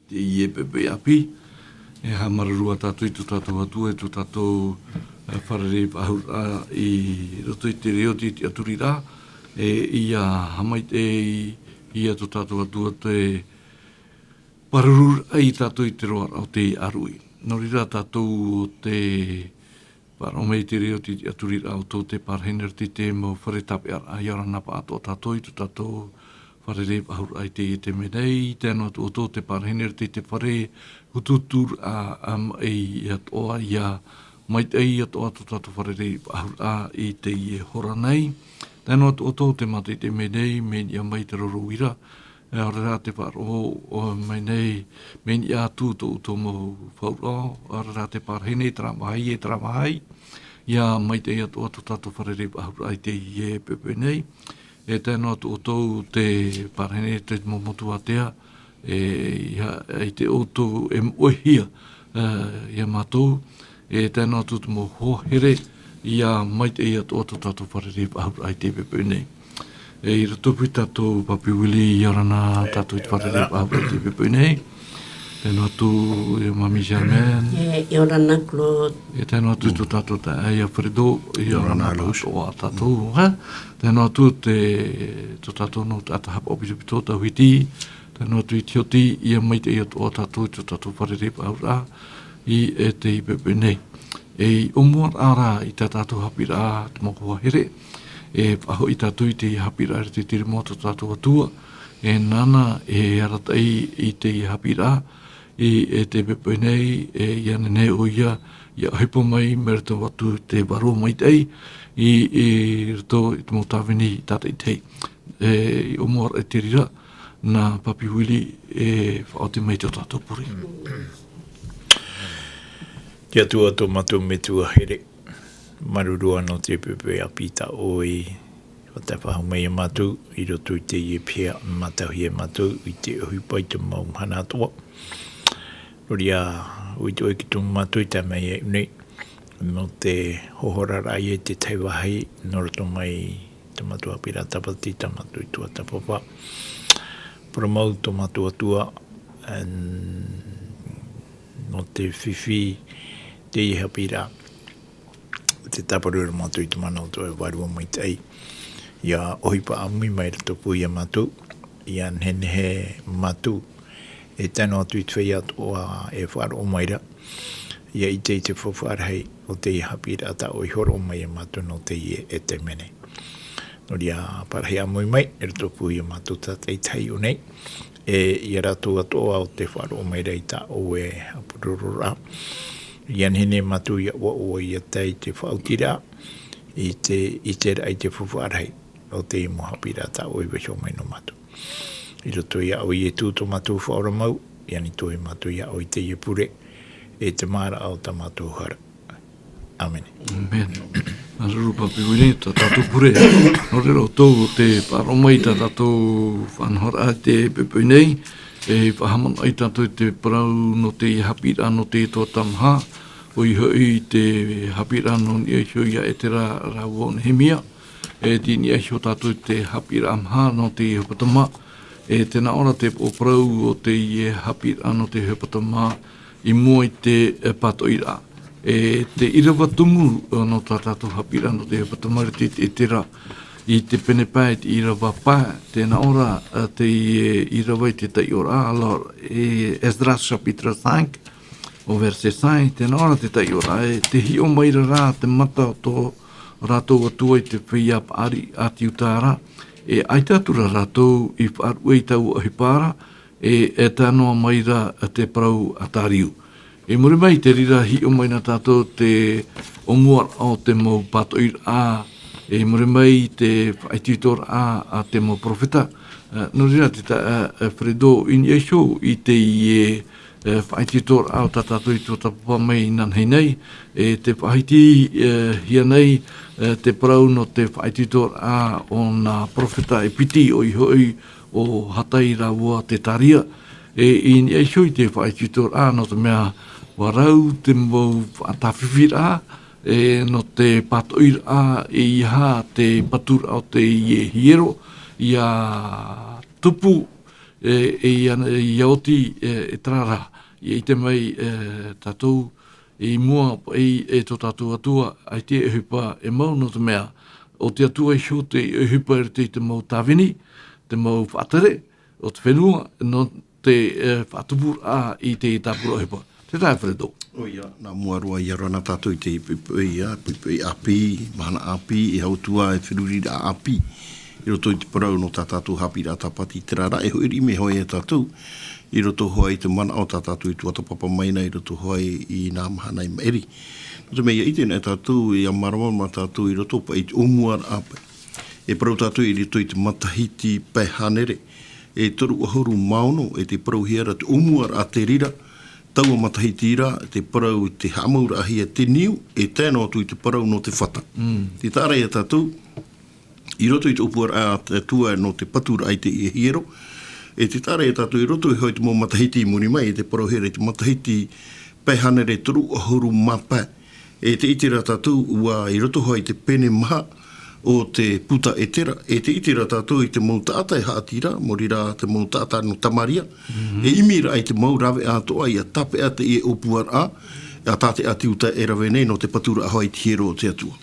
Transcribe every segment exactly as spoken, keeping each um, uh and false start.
Teie poʻipoʻi ʻāpī, e haʻamāuruuru tātou i tō tātou Atua, e tō tātou, e, fārerei faʻahou i roto i te reo, te tiʻaturiraʻa, e, ʻia haʻamaitaʻi ia tō tātou Atua te pāruru ai tātou i te roaraʻa o te ʻāruʻi. Nō reira tātou ʻo tē faʻaroʻo mai i te reo, te tiʻaturiraʻa o tō te parahi nei i roto i te mau fare tāpeʻaraʻa, ʻia ora na pāʻatoʻa tātou i tō tātou fārerei faʻahou i teie mea nei, tae noa atu ʻo tō te parahi nei i roto i te fare utuuturaʻa, ʻa, maʻi atoʻa, ʻia maitaʻi atoʻa tō tātou fārerei faʻahou i teie hora nei. Tae noa atu ʻo tō te mātaʻitaʻi mea nei, mea niʻa mai te roro uira, e, ʻaore rā te faʻaroʻo, ʻo, mai nei, mea niʻa atu tō, tō mau faʻaroʻo, ʻaore rā te parahi nei, terā vāhi, e terā vāhi, ʻia maitaʻi atoʻa tō tātou fārerei faʻahou i teie poʻipoʻi nei. E tae noa atu ʻo tō te parahi nei, te mau motu ātea, e, ʻia, i te ʻoutou e moʻehia, e, ia mātou, e tae noa atu te mau hoa here, ʻia maitaʻi atoʻa tō tātou fārerei faʻahou i teie poʻipoʻi nei. E, i roto pū tātou Papi Willie, ʻia ora na tātou i te fārerei faʻahou i teie poʻipoʻi nei. Tae noa atu, e, Mami Germaine. E, ʻia ora na, Claude. E tae noa atu tō tātou taeaʻe Fredo, ʻia ora na, Luz. Atoʻa tātou, ha? Tae noa atu te, tō tātou nō te taʻata haʻapaʻo pitopito, Tauhiti, tae noa atu i Tioti, ʻia maitaʻi atoʻa tātou i tō tātou fārerei faʻahou i, e, teie poʻipoʻi nei. E, i ʻōmuaraʻa rā i tā tātou haʻapiʻiraʻa, te mau hoa here, e faʻahoʻi tātou i te haʻapiʻiraʻa i roto i te rima o tō tātou Atua, e nāna e arataʻi i te haʻapiʻiraʻa, i, e, teie poʻipoʻi nei, e, ʻia nehenehe ʻoia, ʻia ʻohipa mai mai roto atu i te vārua maitaʻi, i, i roto i te mau tāvini tātaʻitahi. E, i ʻōmuaraʻa i te reira, nā Papi Willie e faʻaoti mai tō tātou pure. Te Atua tō mātou Metua here, māuruuru nō te poʻipoʻi ʻāpī tā ʻoe i faʻatae faʻahou mai ia mātou, i roto i teie pae, mātauhia e mātou i te ʻohipa i te mau mahana atoʻa. Nō reira, ʻua ʻite ʻoe i te tumu mātou i tae mai iāʻu nei, nō te hohoraraʻa i te tahi vāhi, nō roto mai tā mātou haʻapiʻiraʻa tāpati, tā mātou tuatāpapa. Parau mau tō mātou Atua, ā, nō te fifi teie haʻapiʻiraʻa. Tē tāparu ra mātou i te mana o tō ʻoe Vārua Maitaʻi, ʻia ʻohipa ʻāmui mai i roto pū ia mātou, ʻia nehenehe mātou e tae noa atu i te feiā atoʻa e faʻaroʻo mai ra, ʻia ʻite i te faufaʻa rahi o teie haʻapiʻiraʻa tā ʻoe i hōroʻa mai ia mātou nō teie e taime nei. Nō reira, parahi ʻāmui mai i roto pū ia mātou tātaʻitahi i ʻō nei, e ia rātou atoʻa ʻo tē faʻaroʻo mai ra i tā ʻoe haʻapurororaʻa. ʻIa nehenehe mātou ʻia ʻoaʻoa ʻia tae i te faʻaotiraʻa, i te, i te ʻiteraʻa i te faufaʻa rahi o teie mau haʻapiʻiraʻa tā ʻoe i vaiiho mai nō mātou. I roto iā ʻoe Ietu tō mātou Faʻaora mau, ʻia nītoʻi mātou iā ʻoe i teie pure, e te māraʻa o tā mātou hara. ʻĀmene. ʻĀmene. Māuruuru Papi Willie, tā tātou pure. Nō reira ʻoutou, tē faʻaroʻo mai tā tātou faʻanahoraʻa i te poʻipoʻi nei, e faʻahaʻamanaʻo tātou i te parau nō te haʻapiʻiraʻa nō te tuatāmaha, ʻoia hoʻi te haʻapiʻiraʻa nō niʻa iho ia Etera rāua ʻo Nehemia, e tei niʻa iho tātou i te haʻapiʻiraʻa maha nō te hepetoma, e tē nā ʻō ra te parau o teie haʻapiʻiraʻa nō te hepetoma, i mua i te, e, pātoʻiraʻa. E te ʻīrava tumu, e, nō tā tātou haʻapiʻiraʻa nō te hepetoma i roto i te Etera, i te pene pae, i te ʻīrava pae, tē nā ʻō ra, e, te, e, ʻīrava i te taiʻoraʻa, alors, e, Esdras chapitre cinq, au verset cinq, tē nā ʻō ra te taiʻoraʻa, e tē hiʻo mai ra rā te mata o tō rātou Atua i te feiā paʻari a te Iuda ra, e ʻaita atu ra rātou i faʻaruʻe i taua ʻohipa ra, e, e tae noa mai ra te parau a Tariu. I muri mai i te reira hiʻo mai na tātou te ʻōmuaraʻa o te mau pātoʻiraʻa, i muri mai i te faʻaitoitoraʻa a te mau perofeta. E, nō reira te ta-, e, e, Fredo, i niʻa iho i teie, e, faʻaitoitoraʻa o tā tātou tuatāpapa mai inanahi nei, e tē faʻahiti, e, hia nei, e, te parau nō te faʻaitoitoraʻa o nā perofeta e piti, ʻoia hoʻi ʻo Hatai rāua ʻo Zekaria, e i niʻa iho i te faʻaitoitoraʻa, nō te mea ʻua rau te mau faʻatāfifiraʻa, e nō te pātoʻiraʻa, e ʻeiaha te paturaʻa o teie hiero, ʻia tupu, E, e ia, ia oti, e, e terā rā, ia ʻite mai, e, tātou, i mua, i, e tō tātou Atua, ʻaita e ʻohipa e mau nō te mea, ʻo te Atua iho tei ʻohipa i roto i te mau tāvini, te mau faʻatere, o te fenua, nō te, e, faʻatupuraʻa i te tāpura ʻohipa. Tē taʻa Alfredo. ʻOia, nā mua roa ia roa nā tātou i te poʻipoʻi, ia, poʻipoʻi ʻāpī, mahana ʻāpī, e hau atu ā e feruriraʻa ʻāpī. I roto i te parau nō tā tātou haʻapiʻiraʻa Tāpati, terā rā, e hoʻi riʻi mai hoʻi ia tātou, i roto hoʻi i te manaʻo tā tātou i tuatāpapa mai na i roto hoʻi i nā mahana i maʻiri. Nō te mea ia ʻite na tātou, ia māramarama tātou i roto paʻi i te ʻōmuaraʻa paʻi. E parau tātou i roto i te matahiti pae hānere, e toru ʻahuru mā ono, e tē parauhia ra te ʻōmuaraʻa te reira, taua matahiti ra, te parau i te haʻamauraʻahia te niu, e tae noa atu i te parau nō te fata. Mm. Tē taʻa ra ia tātou, i roto i te ʻōpuaraʻa a te Atua nō te paturaʻa i teie hiero, e tē taʻa ra ia tātou i roto i hoʻi te mau matahiti i muri mai, e tē parauhia ra i te matahiti pae hānere toru ʻahuru mā pae. E tē ʻite ra tātou, ʻua i roto hoʻi te pene maha o te puta Etera, e tē ʻite ra tātou i te mau taʻata e haʻati ra, maori rā te mau taʻata nō Tamaria, mm-hmm, e ʻimi ra i te mau rāveʻa atoʻa ia tāpeʻa teie ʻōpuaraʻa, a tā te ʻāti Iuta e rave nei nō te paturaʻa hoʻi i te hiero o te Atua.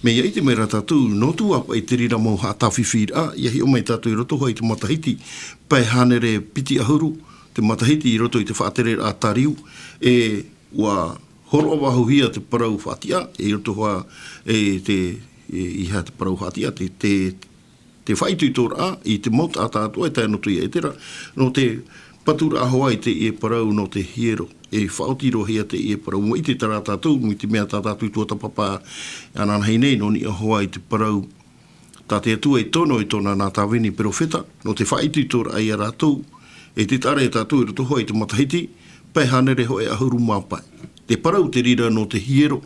Mea ia ʻite mai ra tātou, nō te ʻua paʻi te reira mau haʻatāfifiraʻa, ia hiʻo mai tātou i roto hoʻi i te matahiti pae hānere piti ʻahuru, te matahiti i roto i te faʻatereraʻa a Tariu, e ʻua hōroʻa faʻahouhia te parau faʻatiʻa, i roto hoʻi, e te, e, ʻeiaha te parau faʻatiʻa, te, te, te faʻaitoitoraʻa i te mau taʻata atoʻa e tae noa atu ia Etera, nō te paturaʻa hoʻi i teie parau nō te hiero, e faʻaoti roa hia teie parau. ʻUa ʻite terā tātou, mai te mea tā tātou i tuatāpapa ananahi nei, nō niʻa hoʻi i te parau, tā te Atua i tono i tōna nā tāvini perofeta, nō te faʻaitoitoraʻa ia rātou, e tē taʻa ra ia tātou i roto hoʻi i te matahiti, pae hānere hōʻē ʻahuru mā pae. Te parau te reira nō te hiero,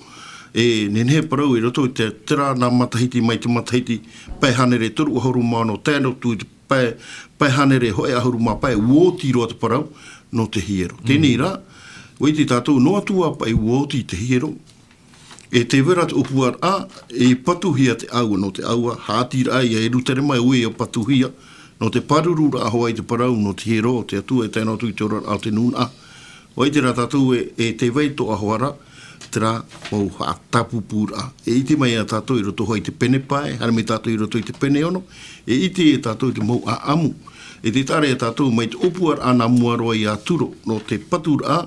e nehenehe e parau i roto i te, terā nā matahiti mai te matahiti, pae hānere toru ʻahuru mā ono tae noa atu i te pae, pae hānere hōʻē ʻahuru mā pae, ʻua oti roa te parau nō te hiero. Mm. Teie rā, ʻua ʻite tātou, noa atu ā paʻi ʻua oti te hiero, e tē vai ra te ʻōpuaraʻa, e patuhia te ʻāua, nō te ʻāua, haʻati ra ia Ierutarema, e ʻua patuhia, nō te pārururaʻa hoʻi i te parau nō te hiero o te Atua, e tae noa atu i te oraraʻa o te nūnaʻa. ʻUa ʻite rā tātou e, e tē vai atoʻa hoʻi ra, terā mau haʻatāpupuraʻa. E ʻite mai ā tātou i roto hoʻi i te pene pae, haere mai tātou i roto i te pene ono, e ʻite e tātou i te mau ʻāʻamu. E tē taʻa ra ia tātou mai te ʻōpuaraʻa nā mua roa ia Turo, nō te paturaʻa,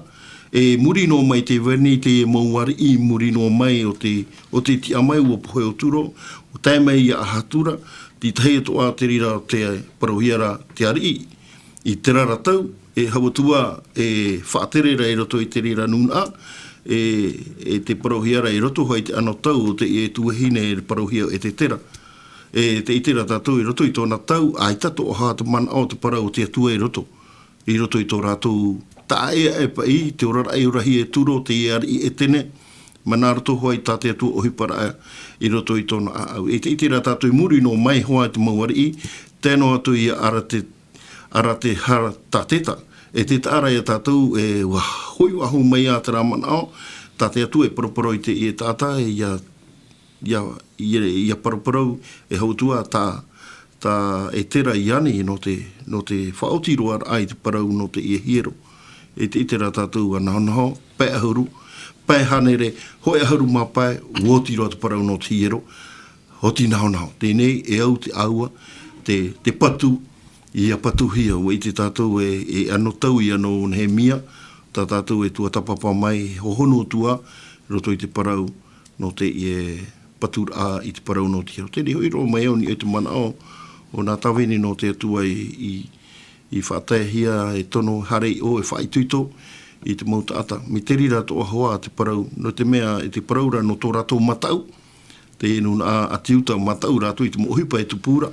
e muri noa mai te vai nei te mau ariʻi, muri noa mai o te, o te tiʻa mai ʻua pohe o Turo, ʻua tae mai ia Ahatura, te tahi atoʻa te reira o te parauhia ra te ariʻi i terā ra tau, e hau atu ā e faʻatere ra i roto i te reira nūnaʻa, e, e tē parauhia ra i roto hoʻi i te anotau o teie tuahine e parauhia e Etera. E tē ʻite ra tātou i roto i tōna tau, ʻaita atoʻa te manaʻo o te parau o te Atua i roto. I roto i tō rātou taʻa ʻē aʻe paʻi, te oraraʻa i ora hia e Turo, teie ariʻi Etene, mai nā roto hoʻi tā te Atua ʻohipa ra i roto i tōna ʻāʻau. E tē ʻite ra tātou i muri noa mai hoʻi te mau ariʻi, tae noa atu ia Arate-, Arateharateta. E tē taʻa ra ia tātou e ʻua hoʻi faʻahou mai ā terā manaʻo, tā te Atua e paraparau i teie taʻata, e ia ia, ia, ia paraparau, e hau atu ā tā, tā Etera i ani nō te, nō te faʻaoti roa ra i te parau nō teie hiero. E tē ʻite ra tātou ʻua nahonaho, pae ʻahuru, pae hānere, hōʻē ʻahuru mā pae, ʻua oti roa te parau nō te hiero, oti nahonaho. Teie nei, e au te ʻāua, te, te patu, ia patuhia, ʻua ʻite tātou e, e anotau ia nō Nehemia, tā tātou e tuatāpapa mai, hohonu atu ā, roto i te parau, nō teie paturaʻa i te parau nō te hiero. Tē hoʻi roa mai au i niʻa i te manaʻo o nā tāvini nō te Atua i, i, i faʻataehia e tono haere i ʻō e faʻaitoito i te mau taʻata. Mai te reira atoʻa hoʻi te parau, nō te mea e te parau ra nō tō rātou mataʻu, te nūnaʻa ʻāti Iuta mataʻu rātou i te mau ʻohipa e tupu ra.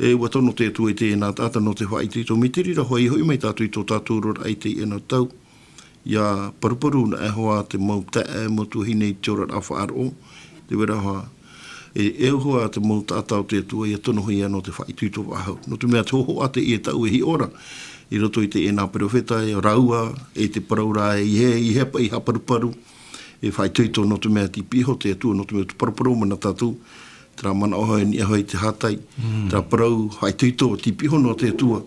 E ʻua tono te Atua i teie nā taʻata nō te faʻaitoito. Mai te reira hoʻi, hoʻi mai tātou i tō tātou oraraʻa i teie nā tau. ʻIa paruparu na e hoʻi te mau taeaʻe, mau tuahine i te oraraʻa faʻaroʻo, tē vai ra hoʻi, e, e au hoʻi te mau taʻata o te Atua ʻia tonohia nō te faʻaitoito faʻahou. Nō te mea te hōhoʻa teie taʻu e hiʻo ra, i roto i teie nā perofeta, e rāua, e te parau ra, e ʻeiaha, ʻeiaha paʻi haʻaparuparu, e faʻaitoito nō te mea tei piʻi iho te Atua, nō te mea tē paraparau mai na tātou, terā manaʻo hoʻi, e niʻa hoʻi i te hātai, mm, terā parau, faʻaitoito, tei piʻi iho nō te Atua,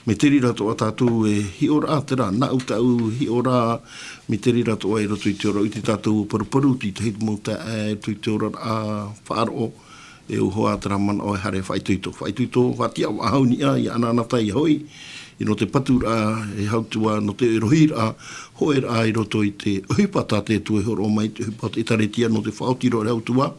Mai te reira atoʻa tātou e hiʻoraʻa, terā, nāʻu tāʻu hiʻoraʻa, mai te reira atoʻa i roto i te ora, i te tātou paruparu, te tahi mau taeaʻe, i roto i te oraraʻa faʻaroʻo, e uhoa terā manaʻo e haere faʻaitoito. Faʻaitoito, faʻatiʻa, faʻahau niʻa, ʻia anaanatae, ʻia hoʻi, i nō te paturaʻa, e hautua, nō te rohiraʻa, hōʻēraʻa i roto i te ʻohipa tā te Atua e hōroʻa mai, te ʻohipa o te ʻĒtārētia, nō te faʻaoti roa i te hautua,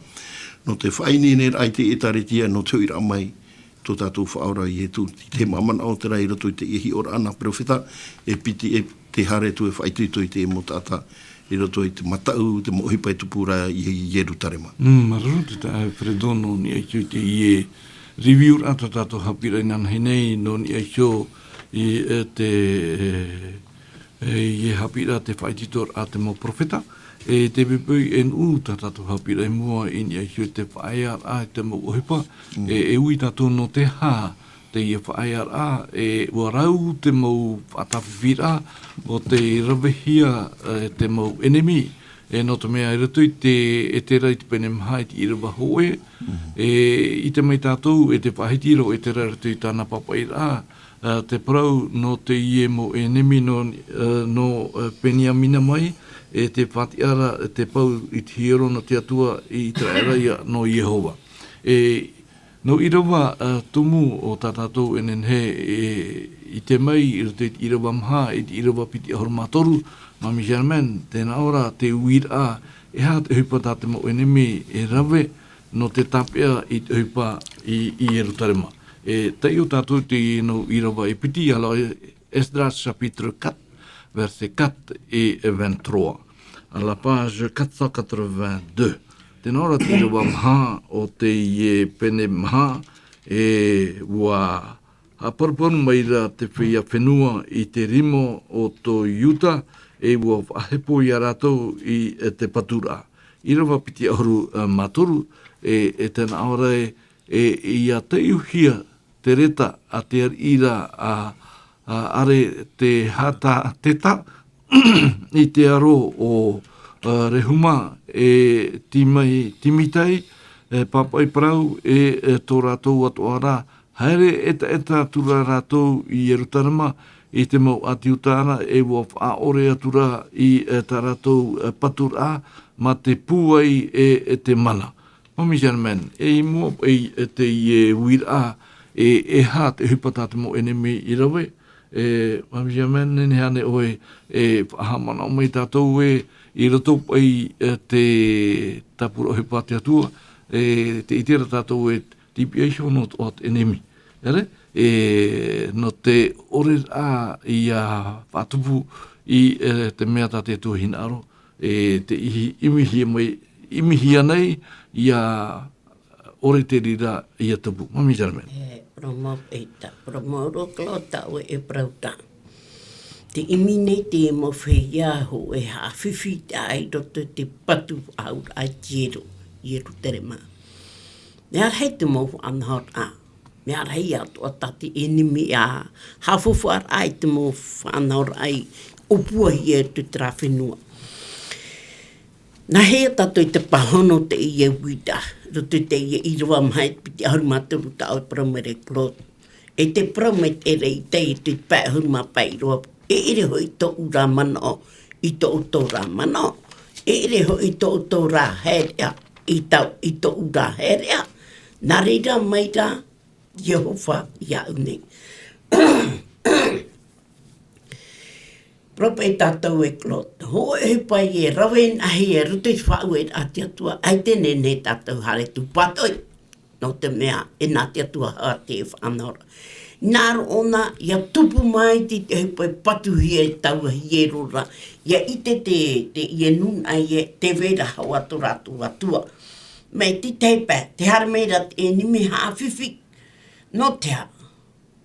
nō te faʻaineineraʻa i te ʻĒtārētia, nō te hoʻiraʻa mai, tō tātou Faʻaora ʻo Ietu. Te mau manaʻo terā i roto i teie hiʻoraʻa nā perofeta, e piti e te haere atu e faʻaitoito i te mau taʻata i roto i te mataʻu, te mau ʻohipa e tupu ra i Ierutarema. Mm, māuruuru te taeaʻe Fredo nō niʻa iho i teie review ra tā tātou haʻapiʻiraʻa inanahi nei, nō niʻa iho i, e, te, e, e, i haʻapiʻiraʻa te faʻaitoitoraʻa te mau perofeta, e te poipoi e nuʻu tā tātou haʻapiʻiraʻa i mua i niʻa iho i te faʻaearaʻa i te mau ʻohipa, e, e ui tātou nō te aha teie faʻaearaʻa, e, ʻua rau te mau faʻatāfifiraʻa, ʻo tei ravehia, e, te mau ʻenemi, e, nō te mea i roto i te ʻEtera i te pene maha i te ʻīrava hōʻē, e, ʻite mai tātou, e te faʻahiti ra ʻo ʻEtera i roto i tāna pāpaʻiraʻa, e, te parau nō teie mau ʻenemi nō, e, nō, e, Peniamina mai, e te faʻatiʻa ra, e te pau i te hiero nō te Atua i ʻĪteraʻera ïa nō Iehova. E, nō ʻīrava, e, tumu ʻo tā tātou e nehenehe, e, ʻite mai, i roto i te ʻīrava maha, i te ʻīrava piti ʻahuru mā toru, Māmī Germaine, tē nā ʻō ra te uiraʻa, e aha te ʻohipa tā te mau ʻenemi e rave, nō te tāpeʻa i te ʻohipa i, i Ierutarema. E taiʻo tātou i teie nō ʻīrava e piti, alors, Esdras chapitre quatre, verset quatre et vingt-trois. À la page quatre cent quatre-vingt-deux. Tē nā ʻō ra te ʻīrava maha ʻo teie pene maha, e ʻua haʻaparuparu mai ra te feiā fenua i te rima o tō Iuta, e ʻua faʻahepo ia rātou i, e, te paturaʻa. ʻĪrava piti ʻahuru, e, mā toru, e, e tē nā ʻō ra e, e, ʻia taiʻohia te reta a te ariʻi ra a, a Aretateta i te aro o, a, Rehuma e Timai-, Timitai, e, pāpaʻi parau e, e tō rātou atoʻa ra, haere ʻetaʻeta atu ra rātou i Ierutarema, i te mau ʻāti Iuta ra, e ʻua faʻaʻore atu ra i, e, tā rātou, e, paturaʻa, mā te pūai e, e te mana. Māmī Germaine, e i mua paʻi, e, teie uiraʻa, e, e aha te ʻohipa tā te mau ʻenemi i rave, e, Māmī Germaine, nehenehe ānei ʻoe, e, faʻahaʻamanaʻo mai tātou e, i roto paʻi, e, te tāpura ʻohipa a te Atua, e, tē ʻite ra tātou e, tei pihaʻi iho nō te ʻohipa a te ʻenemi. ʻEre, e, nō te ʻore ra ʻia faʻatupu i, e, te mea tā te Atua e hinaʻaro, e, tē ʻimi-, ʻimihia mai, ʻimihia nei ʻia ʻore te reira ʻia tupu. Māmī Germaine. E, parau mau e ta-, parau mau roa Claude, tā ʻoe e parau ra. Tē ʻimi nei te mau feiā hōʻē haʻafifi i roto i te patu faʻahauraʻa i Ieru-, Ierutarema. Mea rahi te mau faʻanahoraʻa. Mea rahi atoʻa tā te ʻenemi ʻia haʻafaufaʻaraʻa i te mau faʻanahoraʻa i ʻōpuahia i roto i terā fenua. Nāhea tātou i te pāhono teie uiraʻa, roto i teie ʻīrava maha e piti ʻahuru mā toru tā ʻoe parau mai ra Claude. E te parau mai te reira i te pae ʻahuru mā pae roa, e ʻere hoʻi tōʻu ra manaʻo i tō ʻoutou ra manaʻo, e ʻere hoʻi tō ʻoutou ra haereʻa i tau, i tōʻu ra haereʻa, nā reira mai rā Iehova iāʻu nei. Parau paʻi tātou e Claude, hōʻē ʻohipa e rave nāhea i roto i te faʻaueraʻa a te Atua, ʻaita e nehenehe tātou e haere tūpāpaʻi. Nō te mea, e nā te Atua hoʻi te faʻanahoraʻa. Nā roto ʻōna, ʻia tupu maitaʻi te ʻohipa e patuhia e taua hiero ra, ʻia ʻite te, teie nūnaʻa ē, tē vai ra hoʻi tō rātou Atua. Mai te tahi pae, tē haere mai ra te ʻenemi haʻafifi. Nō te aha?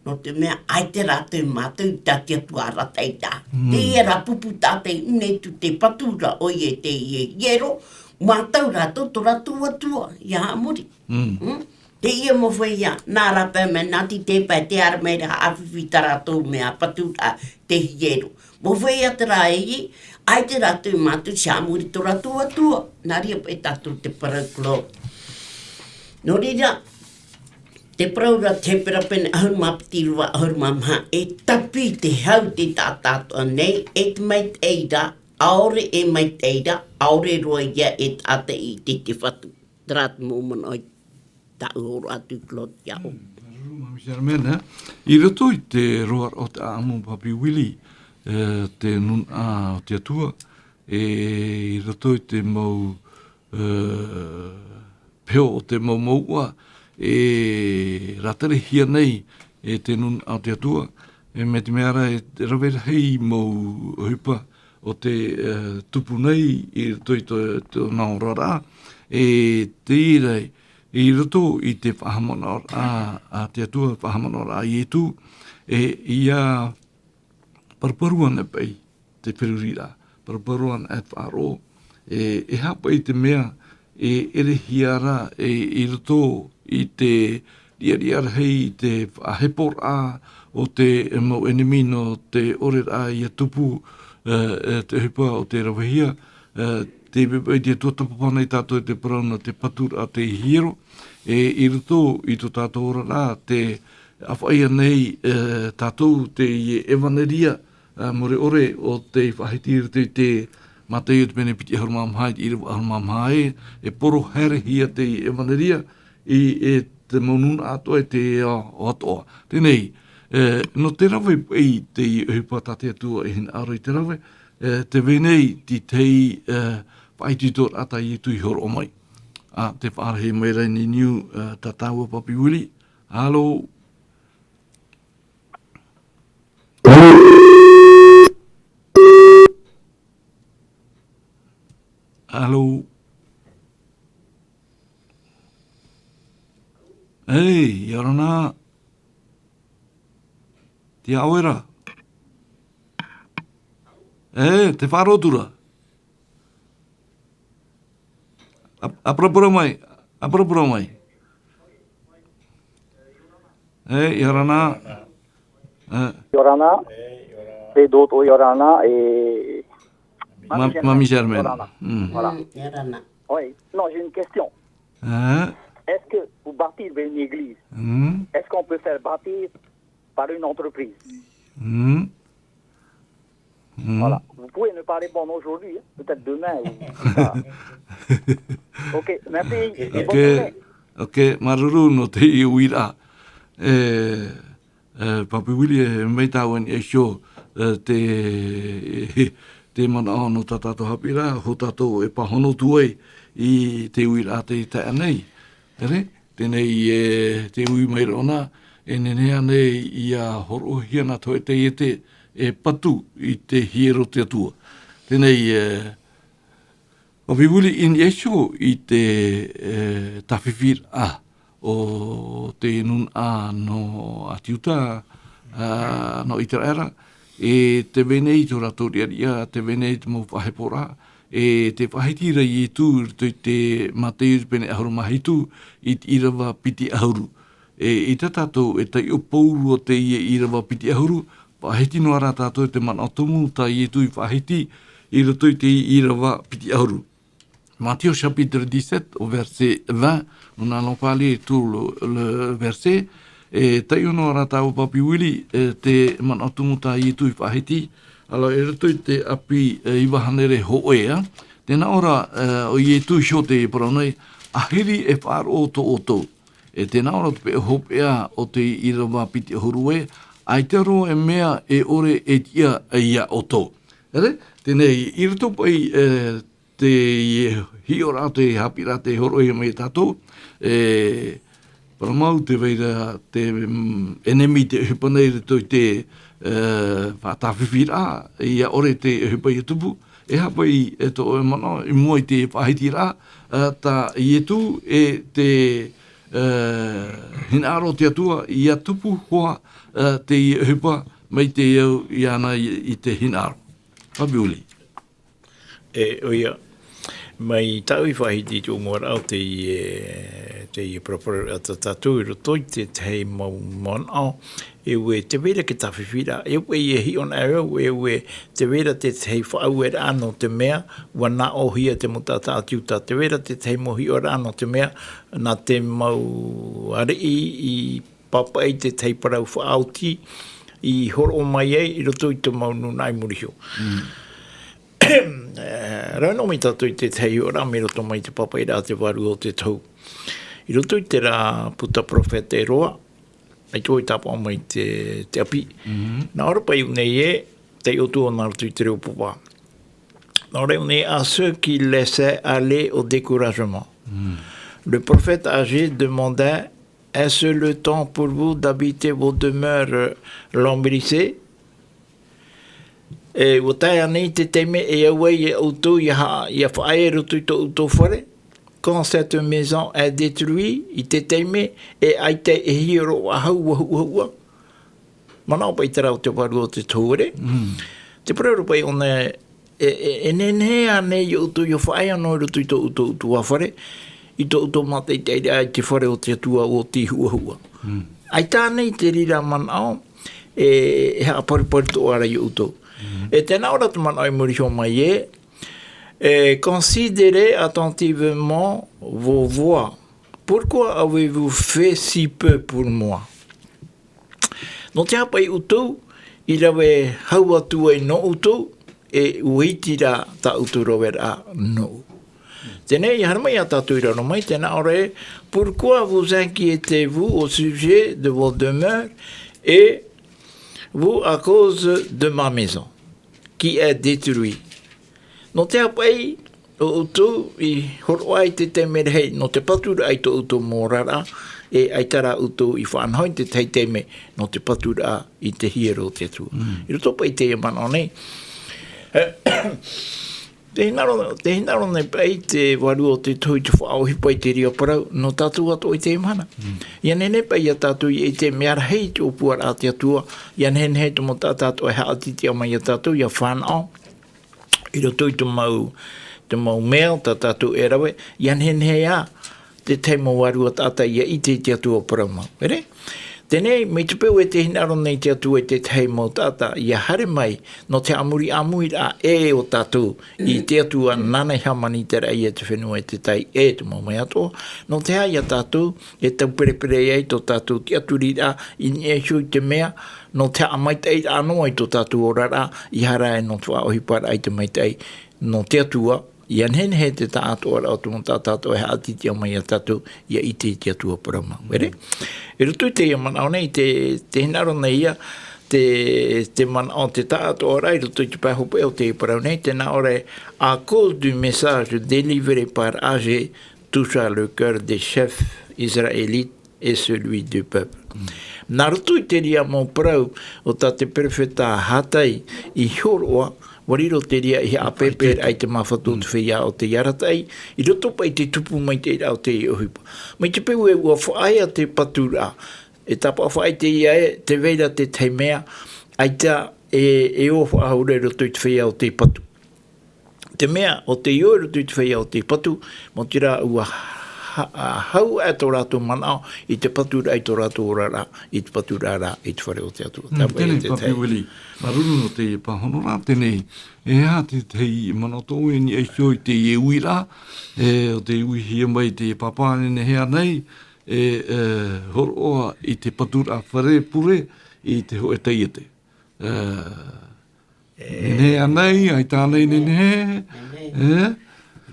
Nō te mea, ʻaita rātou e mātau i tā te Atua arataʻi ra. Mm. Teie rā pupu tā te ʻūnei tū te patu ra, ʻoia teie hiero, mātau rātou tō rātou Atua, ʻia haʻamori. Mm. Mm? Teie mau feiā, nā rātou mea, nā te tahi pae, tē haere mai ra haʻafifi tā rātou mea patu ra, te hiero. Mau feiā terā e, ʻaita rātou e mātau i haʻamori tō rātou Atua. Nā reira paʻi tātou te parau Claude. Nō reira, Te parau ra te hepera pene ʻahuru mā piti ʻīrava ʻahuru mā maha, e tāpī te hau te taʻata atoʻa nei, e te maitaʻi ra, ʻaore e maitaʻi ra, ʻaore roa ia e taʻata i te, te Fatu. Terā te mau manaʻo i tāʻu hōroʻa atu i te lotu ia ʻoe. Mm, māuruuru, Māmī Germaine, eh? I roto i te roaraʻa o te ʻāʻamu Papi Willie, eh, te nūnaʻa o te Atua, e i roto i te mau, eh, peho o te mau mouʻa, e rāterehia nei e te nūnaʻa o te Atua, e mai te mea ra e rave rahi mau ʻohipa o tē, eh, tupu nei i roto i tō, tōna oraraʻa, e te reira, i roto i te faʻahaʻamanaʻoraʻa a te Atua, faʻahaʻamanaʻoraʻa a Ietu, e ia paruparu ana paʻi te feruriraʻa, paruparu ana e te faʻaroʻo, e, e aha paʻi te mea e ʻerehia ra, e, i roto i te riʻariʻa rahi, i te faʻaheporaʻa o te mau ʻenemi nō te ʻoreraʻa ia tupu, e, e, te ʻohipa o tē ravehia, e, tē vai paʻi te Atua tapapa nei tātou i te parau nō te paturaʻa tei hiero, e, i roto i tō tātou oraraʻa, tē ʻāfaʻi nei, e, tātou teie ʻevanelia, e, mure ʻore o tei faʻahiti i roto i te Mataio te pene piti ʻahuru mā maha i te ʻīrava ʻahuru mā maha e, e poro haerehia teie ʻevanelia i, e te mau nūnaʻa atoʻa e te ao atoʻa. Teie nei, e, nō te rave paʻi teie ʻohipa tā te Atua e hinaʻaro i te rave, e, tē vai nei te tahi, e, faʻaitoitoraʻa tā Ietu i hōroʻa mai. ʻA, tē faʻarahi mai ra i niuniu, e, tā tāua Papi Willie. Halo. Halo. Ei, ʻia ora na. Tei ʻoe ra. E, tē faʻaroʻo atu ra. ʻA, ʻa parapara mai, ʻa parapara mai. E, ʻia ora na. E. ʻIa ora na. Te dot, ʻia ora na, e Ma-, Māmī Germaine. ʻIa ora na. Mm. Voilà. Mm, ʻia ora na. Oui. Non, j'ai une question. E. Est-ce que pour bâtir une église, Mm. est-ce qu'on peut faire bâtir par une entreprise ? Mm. Mm. Voilà. Vous pouvez ne pas répondre aujourd'hui, hein, peut-être demain ou plus tard. Ok, merci. Ok. Bonne journée. Ok, māuruuru nō te uiraʻa. E, e, Papi Willie, e, mai tāua i niʻa iho, e, te, te manaʻo nō tā tātou haʻapiʻiraʻa, hou tātou e pāhono atu ai i te uiraʻa tei tae nei. Tere? Teie nei, e, tē ui mai ra ʻōna, e nehenehe ānei ʻia hōroʻahia nā te hōʻē taiete e patu i te hiero o te Atua. Teie nei, e, Papi Willie, i niʻa iho i te, e, tāfifiraʻa o te nūnaʻa nō Atiuta, ā, nō ʻĪteraʻera, e tē vai nei tō rātou riʻariʻa, tē vai nei te mau faʻaheporaʻa, e tē faʻahiti ra Ietu i roto i te Mataio te pene ʻahuru mā hitu, i te ʻīrava piti ʻahuru. E, ʻeita tātou e taiʻo pauroa teie ʻīrava piti ʻahuru, faʻahiti noa rā tātou i te manaʻo tumu tā Ietu i faʻahiti i roto i te ʻīrava piti ʻahuru. Matthieu chapitre dix-sept, au verset vingt, nous n'allons pas lire tout le, le verset. E taiʻo noa rā tāua Papi Willie, e, te manaʻo tumu tā Ietu i faʻahiti. Alors, i roto i te ʻapi, e, iva hānere hōʻē, ā. Tē nā ʻō ra, e, ʻo Ietu iho tē parau nei, ʻāhiri e faʻaroʻo tō ʻoutou. E tē nā ʻō ra te peʻe hopeʻa o te ʻīrava piti ʻahuru ē, ʻaita roa e mea e ʻore e tiʻa ia ʻoutou. Tere? Teie nei, i roto paʻi, e, te hiʻoraʻa, te haʻapiʻiraʻa tē hōroʻahia mai ia tātou, e, parau mau tē vai ra te, mm, ʻenemi te ʻohipa nei i roto i te, e, faʻatāfifiraʻa, ʻia ʻore te ʻohipa ʻia tupu, e aha paʻi, e tō ʻoe manaʻo, i mua i te faʻahitiraʻa, e, tā Ietu e te, e, hinaʻaro o te Atua, ʻia tupu hoʻi, e, teie ʻohipa mai te au iāna i, i te hinaʻaro. Papi Willie. E, ʻoia. Mai tāʻu i faʻahiti i tōʻu mau rāʻau teie, teie parapara a tā tātou i roto i te tahi mau manaʻo, e ue, tē vai ra te tāfifi ra, e ue, e hiʻo na au, e ue, tē vai ra te tahi faʻaueraʻa nō te mea, ua nā ʻōhia te mau taʻata a Iuta, tē vai ra te tahi mau hiʻoraʻa nō te mea, nā te mau ariʻi i pāpaʻi te tahi parau faʻaoti, i hōroʻa mai ai i roto i te mau nūnaʻa i muri iho. E, rau noa mai tātou i te tahi hiʻoraʻa mai roto mai te pāpaʻiraʻa te vārua o te tohu. I roto i terā puta perofeta Eroa, ʻaita i tāpaʻo mai te, te ʻāpī. Nā ʻō ra paʻi ʻō nei ē, tei ʻō atu ʻōna roto i te reo pāpā. Nā ʻō ra ʻō nei, à ceux qui laissaient aller au découragement. Le prophète âgé demanda, est-ce le temps pour vous d'habiter vos demeures lambrissées? E, ua tae ānei te taime e au ai ia ʻoutou ia ha-, ia faʻaea i roto i tō ʻoutou fare? Quand cette maison est détruite, i te taime e ʻaita e hiero faʻahou ua huʻahuʻa. Manaʻo paʻi terā o te vārua o te tohu, ʻere? Te parau ra paʻi ʻōna, e, e, e nehenehe ānei ia ʻoutou ia faʻaea noa i roto i tō ʻoutou, ʻoutou fare, i tō ʻoutou mātaʻitaʻiraʻa i te fare o te Atua ʻo tei huʻahuʻa. ʻAita ānei te reira manaʻo, e, e haʻaparuparu atoʻa ra ia ʻoutou. E tē nā ʻō ra te manaʻo i muri iho mai ē, e, considérez attentivement vos voies. Pourquoi avez-vous fait si peu pour moi? Nō te aha paʻi ʻoutou i rave hau atu ai nō ʻoutou, e ua iti rā tā ʻoutou raveraʻa nōʻu. Teie nei, haere mai ia tātou i raro mai, tē nā ʻō ra ē, pourquoi vous inquiétez-vous au sujet de vos demeures et vous à cause de ma maison qui est détruite? Nō te aha paʻi ʻo ʻoutou i hōroʻa i te taime rahi nō te paturaʻa i tō ʻoutou mau oraraʻa, e ʻaita rā ʻoutou i faʻanaho i te tahi taime nō te paturaʻa i te hiero o te Atua. I roto paʻi i teie manaʻo nei, tē hinaʻaro, tē hinaʻaro nei paʻi te vārua o te tohu i te faʻaʻohipa i te reira parau, nō tātou atoʻa i teie mahana. ʻIa nehenehe paʻi ia tātou ʻia ʻite mea rahi te ʻōpuaraʻa a te Atua, ʻia nehenehe te mau taʻata atoʻa e haʻatītīʻa mai ia tātou, ʻia fānaʻo i roto i te mau, te mau mea tā tātou e rave, ʻia nehenehe ā te tahi mau vārua taʻata ʻia ʻite i te Atua parau mau. ʻEre? Teie nei, mai te peu e tē hinaʻaro nei te Atua i te tahi mau taʻata, ʻia haere mai, nō te haʻamuri ʻāmuiraʻa ē o tātou i te Atua, nāna i hāmani i te raʻi e te fenua e te tai e te mau mea atoʻa, nō te aha ia tātou e tauperepere ai tō tātou tiʻaturiraʻa i niʻa iho i te mea, nō te haʻamaitaʻiraʻa noa i tō tātou oraraʻa, ʻia haere ai nō te faʻaʻohiparaʻa i te maitaʻi nō te Atua, ʻia nehenehe te taʻatoʻaraʻa o te mau taʻata atoʻa e haʻatītīʻa mai ia tātou, ʻia ʻite i te Atua parau mau. ʻEre? I roto i teie manaʻo nei, tē, tē hinaʻaro nei ïa, te, te manaʻo o te taʻatoʻaraʻa i roto i te pae hopeʻa o teie parau nei, tē nā ʻō ra ē, à cause du message délivré par Agé, toucha le cœur des chefs israélites et celui du peuple. Nā roto i te reira mau parau o tā te perofeta Hagai i hōroʻa, ʻua riro te reira i haʻapēpēraʻa i te māfatu o te feiā o tei arataʻi, i roto paʻi i te tupu maitaʻiraʻa o te ʻohipa. Mai te peu ē ʻua faʻaea te paturaʻa, e tāpaʻo faʻaʻite ïa ē, tē vai ra te tahi mea, ʻaita e, e ō faʻahou ra i roto i te feiā o tei patu. Te mea, ʻo tei ō i roto i te feiā o tei patu, mau terā ʻua ha-, hau aʻe tō rātou manaʻo i te paturaʻa i tō rātou oraraʻa, i te paturaʻa ra i te fare o te Atua. Mm, tāpaʻo teie, e te Papi tahi. Willie, māuruuru nō teie pāhonoraʻa, teie, e aha te tahi manaʻo tōʻu i niʻa iho i teie uiraʻa, e, ʻo tei uihia mai te pāpā e nehenehe ānei, e, e, hōroʻa i te paturaʻa fare pure i te hōʻē taiete. E, nehenehe ānei, ʻaita ānei nehenehe, e?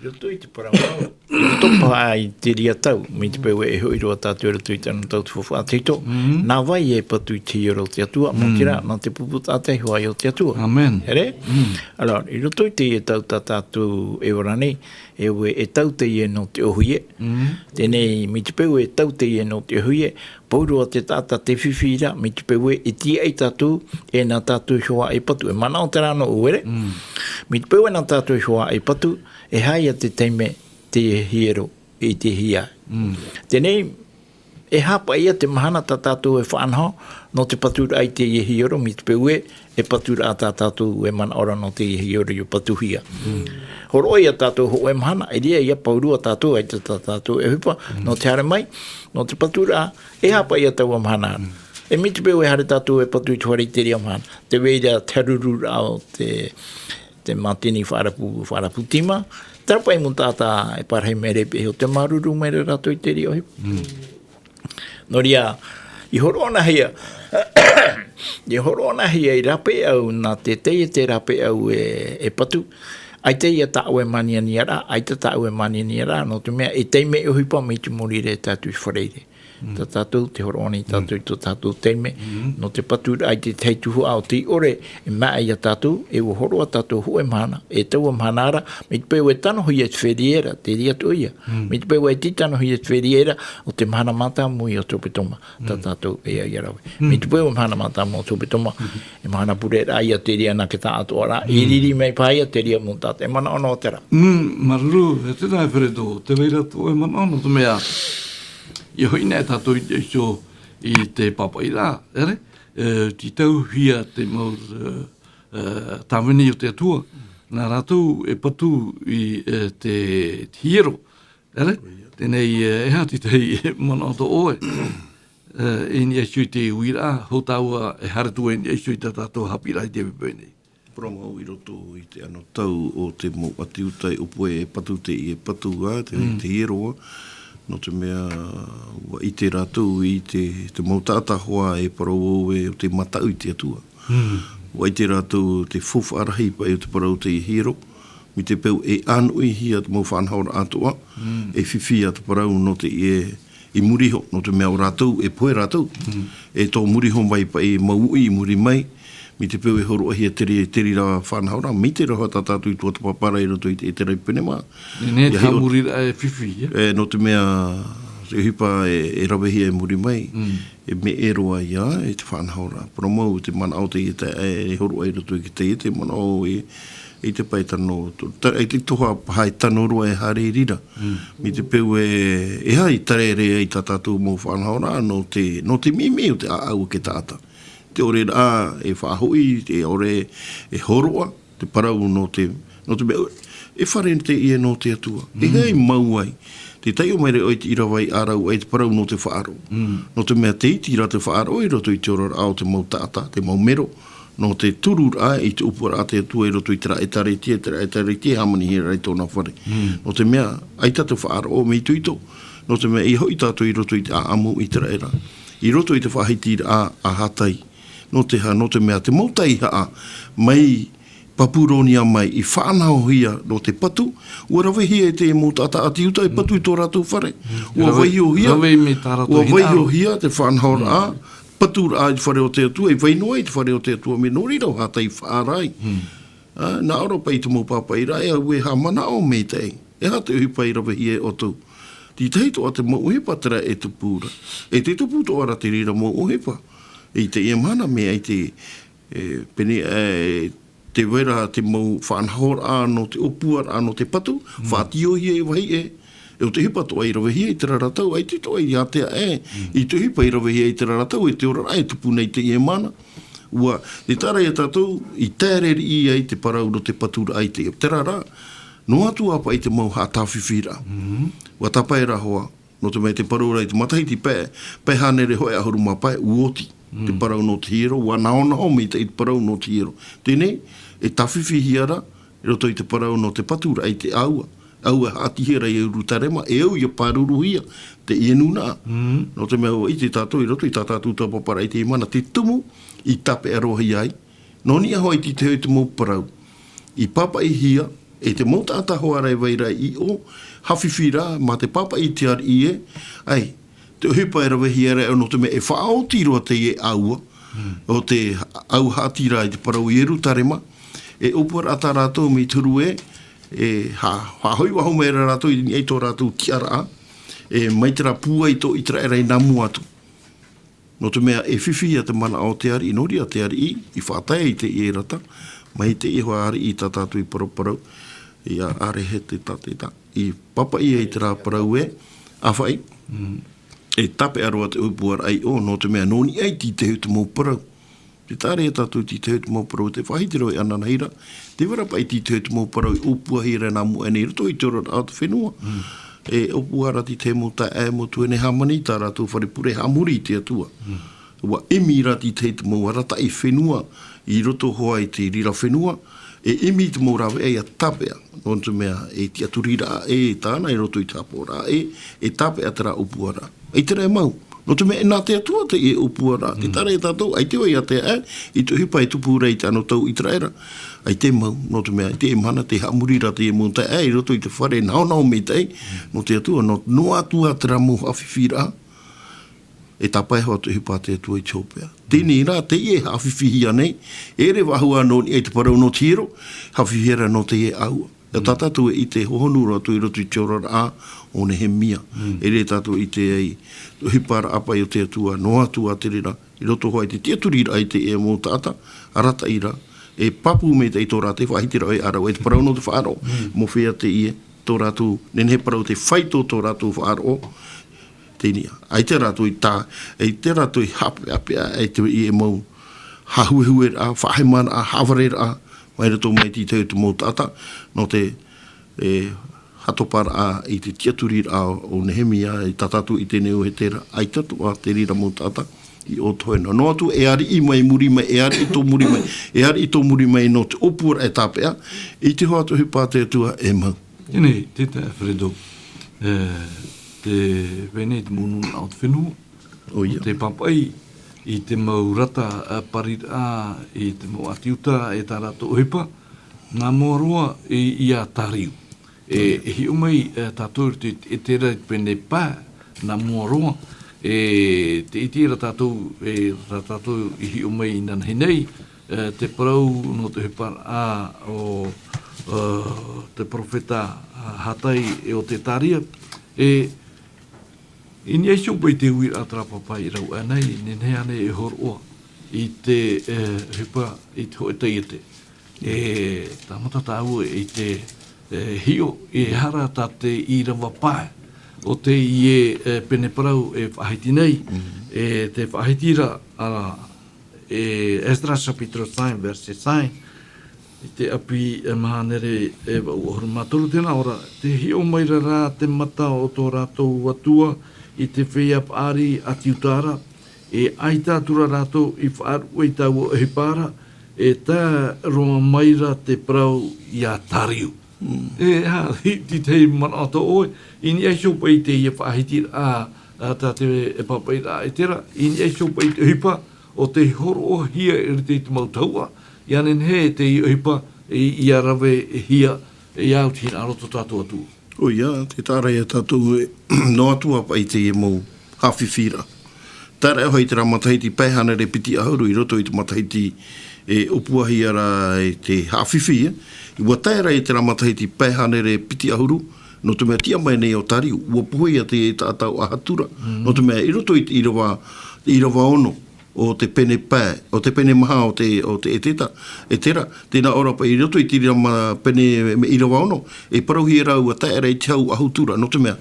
I roto i te parau mau, i roto paha i te reira tau, mai te peu ē e hoʻi roa tātou i roto i tāna tau te faufaʻa tahito, nā vai e patu i te hiero o te Atua, mau terā, nā te pupu taʻata iho ā o te Atua. Amen. ʻEre? Alors, i roto i teie tau tā tātou e ora nei, e ue, e tau teie nō te ʻōhie. Teie, mai te peu e tau teie nō te ʻōhie, pauroa te taʻata tē fifi ra, mai te peu ē e tīaʻi tātou, e nā tātou iho ā e patu. E manaʻo terā nōʻu, ʻere? Mai te peu e nā tātou iho ā e patu, e aha ïa te taime te hiero i te hia. Teie, E hāpaʻi ia te mahana tā tātou e faʻanaho, nō te paturaʻa i teie hiero, mai te peu ē, e paturaʻa tā tātou e manaʻo ra nō teie hiero i patuhia. Hōroʻa ia tātou hōʻē mahana, e riro ia pauroa tātou, ʻaita tā tātou e ʻohipa, nō te haere mai, nō te paturaʻa, e hāpaʻi ia taua mahana. E mai te peu e haere tātou e patu i te fare i te reira mahana. Tē vai ra te harururaʻa o te, te mātini faʻarapu, faʻarapu tīma, terā paʻi mau taʻata e parahi mai ra i te peʻe iho, tē māuruuru mai ra rātou i te reira ʻohipa. Nō reira, i hōroʻahia, i hōroʻahia i rāpae au nā te taiete rāpae au e, e patu. ʻAita ia tāʻoe mānianiaraʻa, ʻaita tāʻoe mānianiaraʻa, nō te mea e taime ʻohipa mai te mōrī ra e tae atu i te faraire. Tā tātou, tē hōroʻa nei tātou i tō tātou taime, nō te paturaʻa i te tahi tuhaʻa o tei ʻore, e māʻa ia tātou, e ʻua hōroʻa tātou hōʻē mahana, e taua mahana ra, mai te peu e tanohia i te fēriera, te reira atoʻa ia. Mai te peu e tei tanohia i te fēriera, ʻo te mahana mātāmua o te hepetoma, tā tātou e ʻia rave. Mai te peu e mahana mātāmua o te hepetoma, e mahana pureraʻa ia te reira nā te taʻatoʻaraʻa, e riri mai paha ia te reira mau taʻata, e manaʻo noa terā. Mm, māuruuru, e tēnā e Fereto, tē vai ra tō ʻoe manaʻo nō te mea, ʻia hoʻi nei tātou i te iho i te pāpaʻiraʻa, ʻere? E, tītauhia te mau, e, e, tāvini o te Atua. Nā rātou e patu i, e, te, te hiero. ʻEre? Teie, e, e aha te tahi manaʻo tō ʻoe? E, i niʻa iho i te uiraʻa, hou tāua e haere atu i niʻa iho i tā tātou haʻapiʻiraʻa i teie poʻipoʻi nei. Parau mau i roto i te anotau o te mau ʻāti Iuta e ʻōpua e patu te, e patu ā, te, te hiero ā. Nō te mea, ʻua ʻite rātou i te, te mau taʻata hoʻi e parau au ē ʻo tei mataʻu i te Atua. ʻUa ʻite rātou te faufaʻa rahi paʻi o te parau o te hiero, mai te peu e ʻānoʻihia te mau faʻanahoraʻa atoʻa, e fifi ia te parau nō te, e, i muri iho, nō te mea ʻo rātou, e pohe rātou, e tō muri iho mai paʻi mau uʻi i muri mai, mai te peu e hōroʻahia te rē-, te reira faʻanahoraʻa, mai te roa tā tātou i tuatāpaparaʻa i roto i te, i te raʻi pene mā. Nei, nei, te hō-, haʻamoriraʻa e fifi, ia? E, nō te mea, te ʻohipa e, e ravehia i muri mai, e meʻe roa ia, e te faʻanahoraʻa. Parau mau, te manaʻo te, te, e, e hōroʻa i roto i te, te manaʻo e, i te pae tano, to-, ta-, i te toha paha e tano roa e haere i reira. Mai te peu e, e aha i tarere ai tā tātou mau faʻanahoraʻa, nō te, nō te mimi o te ʻāʻau o te taʻata. Te ʻore rā e faʻahoʻi, te ʻore e hōroʻa, te parau nō te, nō te mea, e fare teie nō te Atua. E aha i mau ai, tē taiʻo mai ra ʻoe i te ʻīrava i ʻārau ai te parau nō te faʻaroʻo. Nō te mea tē iti ra te faʻaroʻo i roto i te oraraʻa o te mau taʻata, te mau mero, nō te turu ra i te ʻōpuaraʻa a te Atua i roto i terā ʻēkālesia, terā ʻēkālesia e hāmanihia ra i tōna fare. Nō te mea, ʻaita te faʻaroʻo mea itoito, nō te mea ʻia hoʻi tātou i roto i te ʻāʻamu o ʻĪteraʻera. I roto i te faʻahitiraʻa a Hatai. Nō te aha, nō te mea te mau taihaʻa mai Papuronia mai i faʻanahohia nō te patu, ʻua ravehia e te mau taʻata ʻāti Iuta e patu i tō rātou fare. ʻUa Rave-, vaihiohia, rave mai tā rātou ʻua hinaʻaro. Vaihiohia te faʻanahoraʻa, paturaʻa i te fare o te Atua, e vai noa i te fare o te Atua, mea nō reira ʻo Hatai i faʻaara ai. Ā, nā ʻō ra paʻi te mau pāpaʻiraʻa, e au e haʻamanaʻo maitaʻi. E aha te ʻohipa i ravehia e ʻoutou? Tei tahi atoʻa te mau ʻohipa terā e tupu ra. E tē tupu atoʻa ra te reira mau ʻohipa. I teie mahana mea i te, e, pene, e, tē vai ra te mau faʻanahoraʻa nō te ʻōpuaraʻa nō te patu, faʻatiʻohia i vāhi ʻē. E ʻo te ʻohipa atoʻa i ravehia i terā ra tau, ʻaita atoʻa i ātea ē, i te ʻohipa i ravehia i terā ra tau, e te oraraʻa e tupu nei i teie mahana. ʻUa, tē taʻa ra ia tātou, i taere riʻi ai te parau nō te paturaʻa i te, terā rā, noa atu ā paʻi te mau haʻatāfifiraʻa. ʻUa tāpae ra hoʻi, nō te mea te parau ra i te matahiti pae, pae hānere hōʻē ʻahuru mā pae, ʻua oti. Te parau nō te hiero, ʻua nahonaho maitaʻi te parau nō te hiero. Teie, e tāfifihia ra, i roto i te parau nō te paturaʻa i te ʻāua. ʻĀua e haʻatihia ra i Ierutarema, e au ia pāruruhia, teie nūnaʻa. Nō te mea ʻua ʻite tātou i roto i tā tātou tuatāpaparaʻa i teie mahana, te tumu i tāpeʻa roa hia ai. Nō niʻa hoʻi i te tahi o te mau parau. I pāpaʻihia, e te mau taʻata hoʻi ra e vai ra i ʻō, hafifi ra, mā te pāpaʻi i te ariʻi ē, ʻae, te ʻohipa e ravehia ra, nō te mea e faʻaoti roa teie ʻāua, ʻo te ʻāua haʻati ra i te parau Ierutarema, e ʻōpuaraʻa tā rātou mai te huru ē, e ha-, haʻahoʻi faʻahou mai ra rātou i niʻa i tō rātou tiʻaraʻa, e mai terā pūai tō ʻĪteraʻera i nā mua atu. Nō te mea e fifi ia te manaʻo o te ariʻi, nō reira te ariʻi, i faʻatae i teie rata, mai teie hoʻi ariʻi tā tātou i paraparau, ia Arehete-tateta, i pāpaʻi ai terā parau ē, ʻāfaʻi. e tāpeʻa roa te ʻōpuaraʻa i ʻō, nō te mea nō niʻa i tītaʻihia te mau parau. Tē taʻa ra ia tātou i tītaʻihia te mau parau, te faʻahiti roa i ʻananahi ra, tē vai ra paʻi i tītaʻihia te mau parau i ʻōpuahia ra nā mua aʻe nei i roto i te oraraʻa o te fenua. E ʻōpuahia ra tītaʻihia mau taeaʻe, mau tuahine hāmani, tā rātou fare pure haʻamori i te Atua. ʻUa ʻimi ra tītaʻihia te mau arataʻi fenua i roto hoʻi i te reira fenua, e ʻimi te mau rāveʻa ʻia tāpeʻa, nō te mea e tiʻaturiraʻa ʻē tāna i roto i te haʻapaʻoraʻa ʻē, e tāpeʻa terā ʻōpuaraʻa. ʻAita rā e mau, nō te mea e nā te Atua teie ʻōpuaraʻa. Tē taʻa ra ia tātou, ʻaita vau ia taeaʻe i te ʻohipa e tupu ra i te anotau ʻĪteraʻera. ʻAita e mau, nō te mea i teie mahana tē haʻamori ra teie mau taeaʻe i roto i te fare nahonaho maitaʻi nō te Atua, nō, noa atu ā terā mau haʻafifiraʻa. E tāpae hoʻi te ʻohipa a te Atua i te hopeʻa. Teie rā, teie e haʻafifihia nei, e ʻere faʻahou ā nō niʻa i te parau nō te hiero, haʻafifihia ra nō teie ʻāua. ʻIa tā tātou e ʻite hohonu roa atu i roto i te oraraʻa o Nehemia. E ʻere tātou e ʻite ai, te ʻohiparaʻa paʻi o te Atua, noa atu ā te reira, i roto hoʻi i te tiʻaturiraʻa i teie mau taʻata, arataʻi ra, e pāpū maitaʻi tō rātou faʻahitiraʻa e ʻāraʻua, e te parau nō te faʻaroʻo, mōhia teie, tō rātou, nehenehe parau te faito tō rātou faʻaroʻo, teie nei. ʻAita rātou i tā, ʻaita rātou i haʻapeʻapeʻa, ʻaita i e mau haʻahuehueraʻa, faʻahemaraʻa, haʻavareraʻa, mai roto mai i te, te mau taʻata, nō te, e, haʻatoparaʻa i te tiʻaturiraʻa o Nehemia, i tā tātou i teie nei ʻohipa ra, ʻaita atoʻa te reira mau taʻata i ʻō te hoena. Noa atu, e ariʻi mai muri mai, e ariʻi tō muri mai, e ariʻi tō muri mai nō te ʻōpuaraʻa e tāpeʻa, i te hoʻi atu ʻohipa a te Atua e mau. Teie nei, te taeaʻe Fredo, e, tē vai nei te mau nūnaʻa o te fenua, ʻoia, tē pāpaʻi i te mau rata, a, pariraʻa, i te mau ʻāti Iuta, e tā rātou ʻohipa, nā mua roa i, ia Tariu. E, e hiʻo mai, e, tātou i te, i te reira i te pene pae, nā mua roa, e, tē ʻite ra tātou, e, tā tātou i hiʻo mai inanahi nei, e, te parau nō te ʻohiparaʻa o, e, te perofeta, a, Hagai e o Zecharia, e, i niʻa iho paʻi i te uiraʻa terā pāpaʻi i rave aʻe nei, nehenehe ānei e hōroʻa i te, e, ʻohipa i te hōʻē taiete. E tāmata tāua i te, e, hiʻo, e aha rā tā te ʻīrava pae o teie, e, pene parau e faʻahiti nei, e tē faʻahiti ra, ā, e Esdras chapitre cinq, verset cinq, i te ʻāpī, e, maha hānere, e, vaʻu ʻahuru mā toru, tē nā ʻō ra, tē hiʻo mai ra rā te mata o tō rātou Atua i te feiā paʻari ʻāti Iuta ra, e ʻaita atu ra rātou i faʻaruʻe i taua ʻohipa ra, e tae roa mai ra te parau ia Tariu. E, ha, i te, te manaʻo atoʻa ʻoe, i niʻa iho paʻi i teie faʻahitiraʻa, a, tā te, e, pāpaʻiraʻa Ezera, i niʻa iho paʻi i te ʻohipa, ʻo tei hōroʻahia i roto i te mau tahuʻa, ʻia nehenehe teie ʻohipa, i, ʻia ravehia, e, ʻia au te hinaʻaro o tō tātou Atua. ʻOia, tē taʻa ra ia tātou e, noa atu ā paʻi teie mau haʻafifiraʻa. Tae ra hoʻi i terā matahiti pae hānere piti ʻahuru i roto i te matahiti e ʻōpuahia ra e te haʻafifi, e. ʻUa tae ra i terā matahiti pae hānere piti ʻahuru, nō te mea tiʻa mai nei ʻo Tariu, ʻua pohe ia te taʻata ʻo Ahatura, nō te mea i roto i te ʻīrava, te ʻīrava ono o te pene pae, o te pene maha o te, o te Ezeta, Ezera, tē nā ʻō ra paʻi i roto i te reira ma-, pene me ʻīrava ono, e parauhia ra ʻua tae ra i te hau ʻo Ahatura, nō te mea,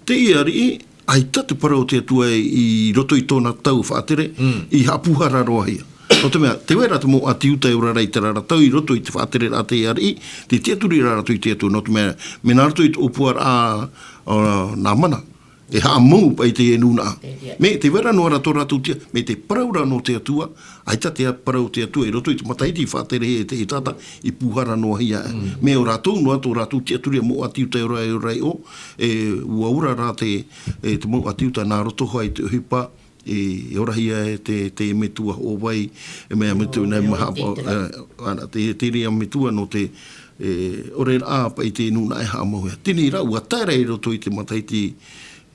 teie ariʻi, ʻaita te parau o te Atua i roto i tōna tau faʻatere, i haʻapūhara roa hia. Nō te mea, tē vai ra te mau ʻāti Iuta e ora ra i terā ra tau i roto i te faʻatereraʻa a te ariʻi, tē tiʻaturi ra rātou i te Atua, nō te mea, mea nā roto i te ʻōpuaraʻa, ā, o Nāmana, e haʻamau paʻi teie nūnaʻa. Mea tē vai ra noa ra tō rātou tiʻa, mea te parau ra nō te Atua, ʻaita te parau o te Atua i roto i te matahiti i faʻaterehia e te taʻata i pūhara noa hia. Mea ʻo rātou noa tō rātou tiʻaturi mau ʻāti Iuta e ora, e ora i ʻō, e, ʻua ora rā te, e, te mau ʻāti Iuta nā roto hoʻi i te ʻohipa, e, e orahia e te, te metua hoʻovai, e mea metua nā maha, e, ana, te, te reira metua nō te, e, ʻore ra paʻi te nūnaʻa e haʻamauhia. Teie rā, ʻua tae ra i roto i te matahiti,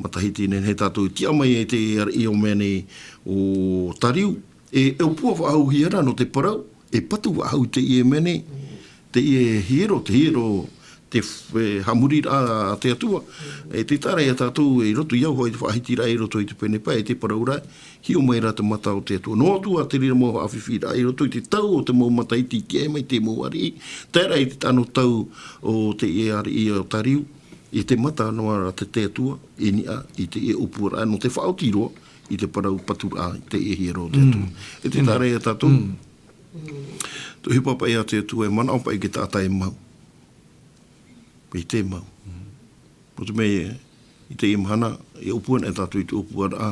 matahiti nehenehe tātou i tiʻa mai ai te ariʻi ʻo mea nei ʻo Tariu, e, e ʻōpua faʻahouhia ra nō te parau, e patu faʻahou teie mea nei, teie hiero, te hiero, te f-, e, haʻamoriraʻa a te Atua, e, tē taʻa ra ia tātou i roto i au hoʻi te faʻahitiraʻa i roto i te pene pae, e te parau ra, hiʻo mai ra te mata o te Atua. Noa atu ā te reira mau haʻafifiraʻa i roto i te tau o te mau matahiti i tiʻa mai te mau ariʻi, tae ra i te tano tau o teie ariʻi ʻo Tariu, i te mata noa ra te, te Atua, i niʻa, i teie ʻōpuaraʻa, nō te faʻaoti roa, i te parau paturaʻa, i teie hiero o te Atua. E te tāʻu e tātou, te ʻohipa paʻi a te Atua, e manaʻo paʻi te taʻata e mau. Paʻi te mau. Nō te mea, i teie mahana, e ʻōpua ana e tātou i te ʻōpuaraʻa,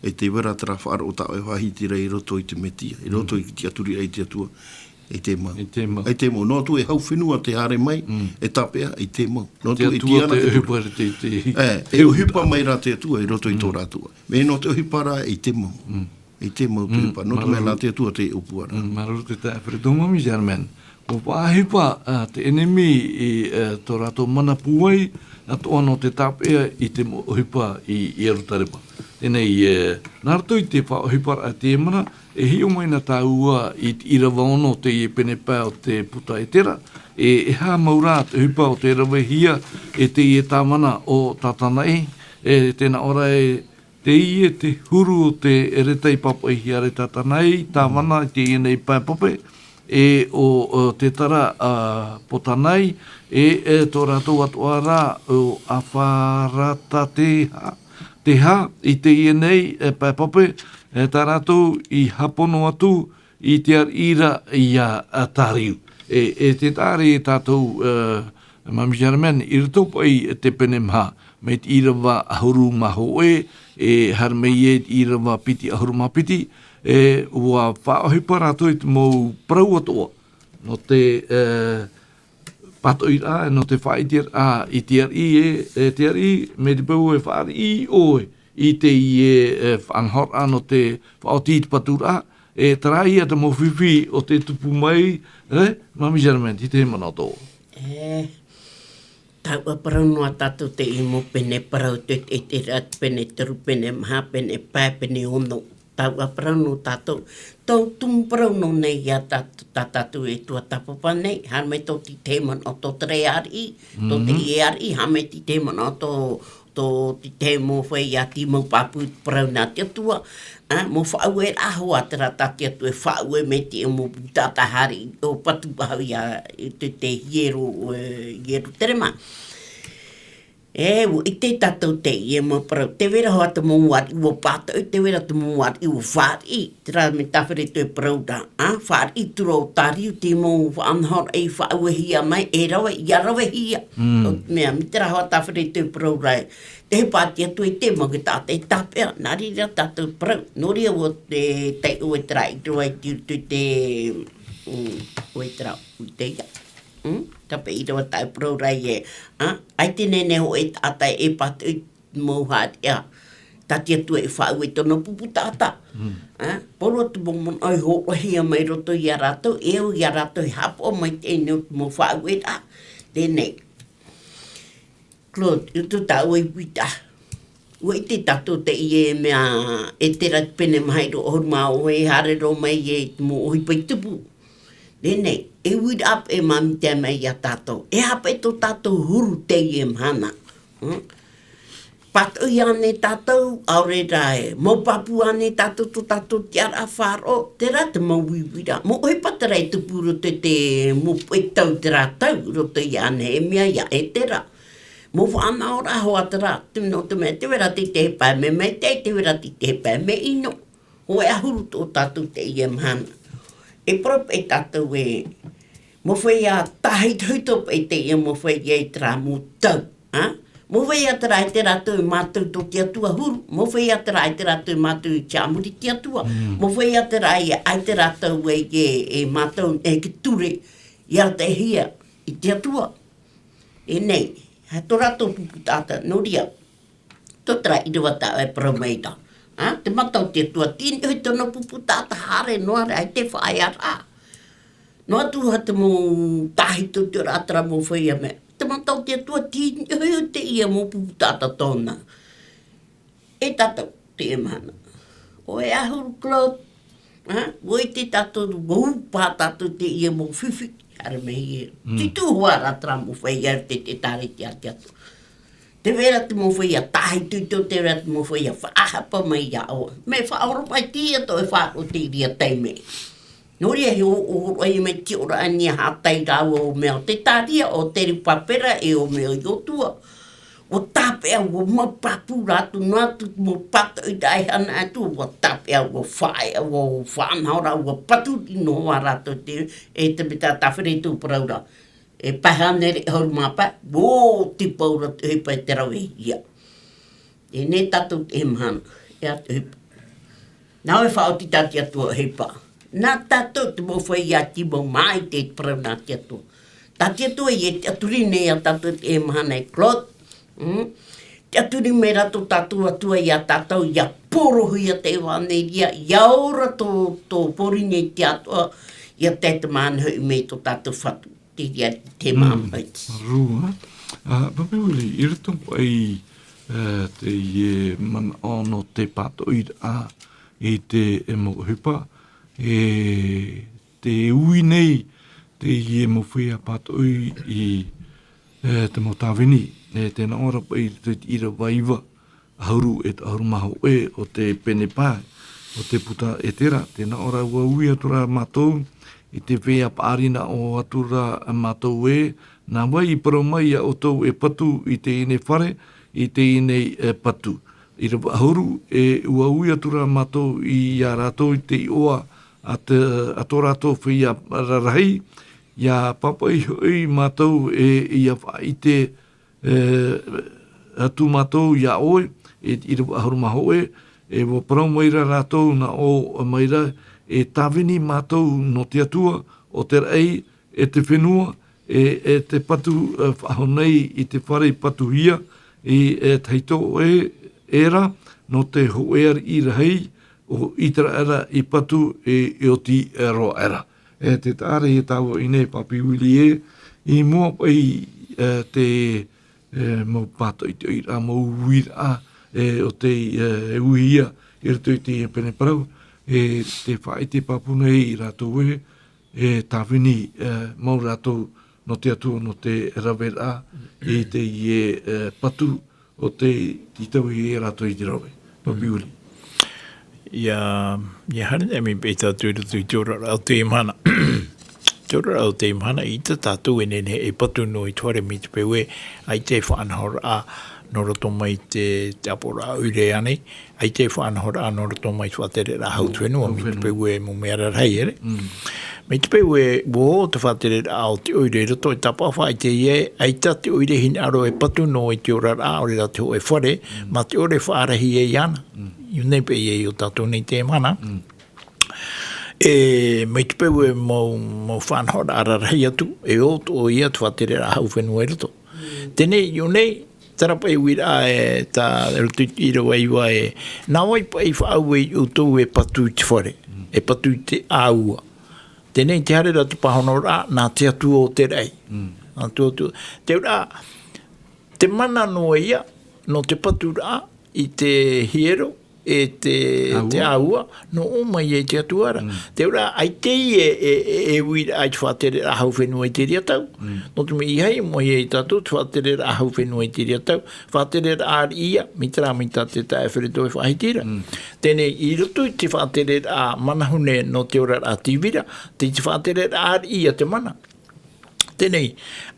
e te vera terā faʻaroʻo tā ʻoe e faʻahiti ra i roto i te Metia, i roto i te tiʻaturiraʻa i te Atua, e te mau. E te mau. E te mau. Nō atu e hau fenua te haere mai, e tāpeʻa, e te mau. Nō atu e tiʻa ana te ʻohipa. E, e ʻohipa mai rā te Atua i roto i tō rātou. Mea nō te ʻohipa rā, e te mau. E te mau te ʻohipa. Nō te mea nā te Atua te ʻōpuaraʻa. Māuruuru te taeaʻe Fred, Mami Germaine. ʻUa faʻaʻohipa, ā, te ʻenemi i, ā, tō rātou mana pūai, atoʻa nō te tāpeʻa i te mau ʻohipa i, i Ierutarema. Teie nei, ā, nā roto i te faʻaʻohiparaʻa teie mahana, e hiʻo mai na tāua i te ʻīrava ono o teie pene pae o te puta Etera, e, e aha mau rā te ʻohipa o tē ravehia e teie tāvana o Tatanaʻi, e tē nā ʻō ra e teie te huru o te reta i pāpaʻihia ra e Tatanaʻi, tāvana i teie nei pae pape, e ʻo, ʻo Tetara, ā, Potanaʻi, e, e tō rātou atoʻa rā, ʻo Afarata Teha, Teha, i teie nei, e, pae pape, e, tā rātou i hāpono atu i te ariʻi ra iā, ā, Tariu. E, e te tāʻari e tātou, ā, Mami Germaine, i roto paʻi te pene maha, mai te ʻīrava ʻahuru mā hōʻē, e haere mai i te ʻīrava piti ʻahuru mā piti, e ʻua faʻaʻohipa rātou i te mau parau atoʻa. Nō te, ā, pātoʻiraʻa, nō te faʻaʻiteraʻa i te ariʻi, e, e te ariʻi, mai te peu e fāriʻi ʻoe i teie, e, faʻanahoraʻa nō te faʻaoti i te paturaʻa, e terā ia te mau fifi o tē tupu mai, e, Mami Germaine, i te manaʻo atoʻa. E, taua parau noa tātou teie mau pene parau te, te, te, te, pene toru, pene maha, pene pae, pene ono. Taua parau nō tātou. Tau tumu parau nō nei iā tātou, tā tātou e tuatāpapa nei, haere mai tō te tahi manaʻo tō te reira ariʻi, tō teie ariʻi, haere mai te tahi manaʻo tō, tō te tahi mau feiā tīmau pāpū parau nā te Atua, ā, mau faʻaueraʻa hoʻi terā tā te Atua e faʻaue mai te mau buka taʻata haere ʻo patu paha iā, i te, te hiero, e, Ierutarema. E, ʻua ʻite tātou teie mau parau. Tē vai ra hoʻi te mau ariʻi ʻua pātoʻi, tē vai ra te mau ariʻi ʻua fāriʻi. Terā mea tāfare tō e parau ra, ā, fāriʻi atu ra ʻo Tariu te mau faʻanahoraʻa i faʻauehia mai, e rave, ʻia ravehia. Nō te mea, mai terā hoʻi tāfare tō e parau ra, e, te ʻohipa a te Atua i te mau taʻata e tāpeʻa, nā reira tātou parau. Nō reira ʻua te, taiʻo e terā ʻīrava i te, te, te, mm, ʻoe terā, ʻoe te ia. Mm? Tāpeʻa ʻīrava tā e parau ra e, ā, ʻaita e nehenehe hōʻē taʻata e pātoʻi mau haʻapiʻiraʻa. Tā te Atua e faʻaue i tōna pupu taʻata. Ā, pauroa te mau manaʻo e hōroʻahia mai roto iā rātou, e au iā rātou e haʻapaʻo mai teie nei mau faʻaueraʻa. Teie nei. Claude, i tō tāua uiraʻa. ʻUa ʻite tātou teie mea e terā te pene maha ʻahuru mā hōʻē e haere roa mai i te mau ʻohipa i tupu. Teie nei, e uiraʻa paʻi e māmī tae mai iā tātou. E aha paʻi tō tātou huru teie mahana. Hmm? Pātoʻi ānei tātou, ʻaore rā e mau pāpū ānei tātou tō tātou tiʻaraʻa faʻaroʻo, terā te mau uiraʻa. Mau ʻohipa terā e tupu roto i te mau pae tau terā tau, roto i ānei e mea ia e terā. Mau faʻanahoraʻa hoʻi terā, te, nō te mea, tē vai ra te, te pae mea maitaʻi, tē vai ra te, te pae mea ʻino. Hōʻē ʻahuru tō tātou teie mahana. E parau paʻi tātou e, mau feiā tāhitohito paʻi teie mau feiā i terā mau tau, ā? Mau feiā terā ʻaita rātou e mātau tō te Atua huru, mau feiā terā ʻaita rātou e mātau i te ʻāmuri i te Atua, mau feiā terā ʻaita rātou e, e, e mātau e ki ture, ʻia taehia i te Atua. E nei, hā tō rātou pupu taʻata, nō reira. Tō terā ʻīrava tā ʻoe e parau mai ra. Ā, te mata o te Atua, tīniʻohi tōna pupu taʻata haere noa ra, ʻaita e faʻaearaʻa. Noa atu hoʻi te mau tāhitohitoraʻa terā mau feiā mea. Te mata o te Atua, tīniʻohi teie mau pupu taʻata tōna. E tātou, teie mahana. ʻOe ʻahuru Claude, ā, ʻua ʻite tātou, ʻua ʻū paha tātou teie mau fifi, haere mai e. Mm. Titū hoʻi ra terā mau feiā te, te ʻēkālesia a te Atua. Tē vai ra te mau feiā tāhitohito, tē vai ra te mau feiā faʻahapa mai iā ʻoe. Mea faʻaoromaʻi teie tō e faʻaroʻo i te reira taime. Nō reira, he ʻōroʻa mai te tiʻoraʻa nei, e haʻatai rāua ʻo mea o te tāria, ʻo te ripapera, e ʻo mea i ʻō atu. ʻUa tāpeʻa, ʻua mau pāpū rātou, nā atu mau pātoʻi rā e hana atu, ʻua tāpeʻa, ʻua faʻaea, ʻua faʻanaho rā, ʻua patu noa rātou te, e te mea tā, tā Fere tō parau ra. E pae hānere ʻahuru mā pae, ʻua tīpau rātou ʻohipa i te rave ia. E nei tātou te mahana, e atu ʻohipa. Nā ʻoe faʻaoti tā te Atua ʻohipa. Nā tātou te mau feiā tīmau maʻi te parau nā te Atua. Tā te Atua e tiʻaturi nei iā tātou te mahana e Claude. Mm. Tiʻaturi mai rā tō tātou Atua iā tātou, ʻia porohia te ʻevaneria, ʻia ora tō, tō Pōrīnetia atoʻa, ʻia tae te mahana hoʻi mai tō tātou Fatu. Te ia te Mm. māmaiti. Rua. A, Papi Willie, i roto paʻi, e, teie manaʻo nō te pātoʻiraʻa i te, e, mau ʻohipa, e, te ui nei, teie mau feiā pātoʻi i, e, te mau tāvini, e, tē nā ʻō ra paʻi i te ʻīrava iva, ʻahuru e te ʻahuru mā hōʻē o te pene pae, o te puta Etera, tē nā ʻō ra ʻua ui atu ra mātou, i te feiā paʻari nā ʻō atu ra mātou ē, nā vai i parau mai iā ʻoutou e patu i teie nei fare, i teie nei, e, patu. ʻĪrava ʻahuru, e ʻua ui atu ra mātou iā rātou i te iʻoa a te, a tō rātou feiā rarahi, ʻia pāpaʻi hoʻi mātou e ʻia faʻaʻite, e, atu mātou iā ʻoe, e, ʻīrava ʻahuru mā hōʻē, e ʻua parau mai ra rātou nā ʻō mai ra, e tāvini mātou nō te Atua, ʻo te raʻi, e te fenua, e, e te patu, e, faʻahou nei i te fare patuhia, i, e, tahito e, e ra, nō te hōʻē ariʻi rahi, ʻo Iteraera i patu, e, e oti, e, roa aʻera. E te taʻa ra e tāua i nei Papi Willie ē, i mua paʻi, e, te, e, mau pātoʻitoʻiraʻa, mau uiraʻa, e, o te, e, e uihia, i roto i te pene parau, e, te faʻaʻite pāpū nei rātou ē, e tāvini, e, mau rātou nō te Atua, nō te raveraʻa, i teie, e, patu, ʻo te tītauhia e rātou i te rave. Papi Willie. ʻIa, ʻia haere nei mai paʻi tātou i roto i te oraraʻa o teie mahana. Te oraraʻa o teie mahana, ʻaita tātou e nehenehe e patu noa i te fare mai te peu ē, ʻaita e faʻanahoraʻa nō roto mai te, te ʻāpoʻoraʻa ʻoire ānei, ʻaita e faʻanahoraʻa nō roto mai te faʻatereraʻa hau fenua, mai te peu ē mau mea rarahi, ʻere? Mm. Mai te peu ē, ʻua ō te faʻatereraʻa o te ʻoire i roto, e tāpaʻo faʻaʻite ē, ʻaita te ʻoire e hinaʻaro e patu noa i te oraraʻa, ʻaore rā te hōʻē fare, mā te ʻore e faʻarahi ai iāna. Mm. I ʻō nei paʻi ē, i ʻō tātou nei teie mahana. Mm. E, mai te peu ē mau, mau faʻanahoraʻa rarahi atu, e ʻo tō ia te faʻatereraʻa hau fenua i roto. Teie nei, i ʻō nei, terā paʻi uiraʻa e tā roto i te ʻīrava iva ē, nā vai paʻi faʻaue iā ʻoutou e patu i te fare, e patu i te ʻāua. Teie nei te haere ra te pāhonoraʻa, nā te Atua ʻo te raʻi. Mm. Nā te Atua. Te auraʻa, te mana noa ia, nō te paturaʻa i te hiero, e te, te ʻāua, nō ʻō mai ai te Atua ra. Mm. Te auraʻa, ʻaita e, e, e, e uiraʻa i te faʻatereraʻa hau fenua i te reira tau. Mm. Nō te mea ʻeiaha i ʻō mai ai tātou te faʻatereraʻa hau fenua i te reira tau. Faʻatereraʻa ariʻi ia, mai terā mai tā te taeaʻe Fere tō e faʻahiti ra. Mm. Teie nei, i roto i te faʻatereraʻa manahune nō te oraraʻa tīvira, te, te faʻatereraʻa ariʻi ia te mana. Teie nei,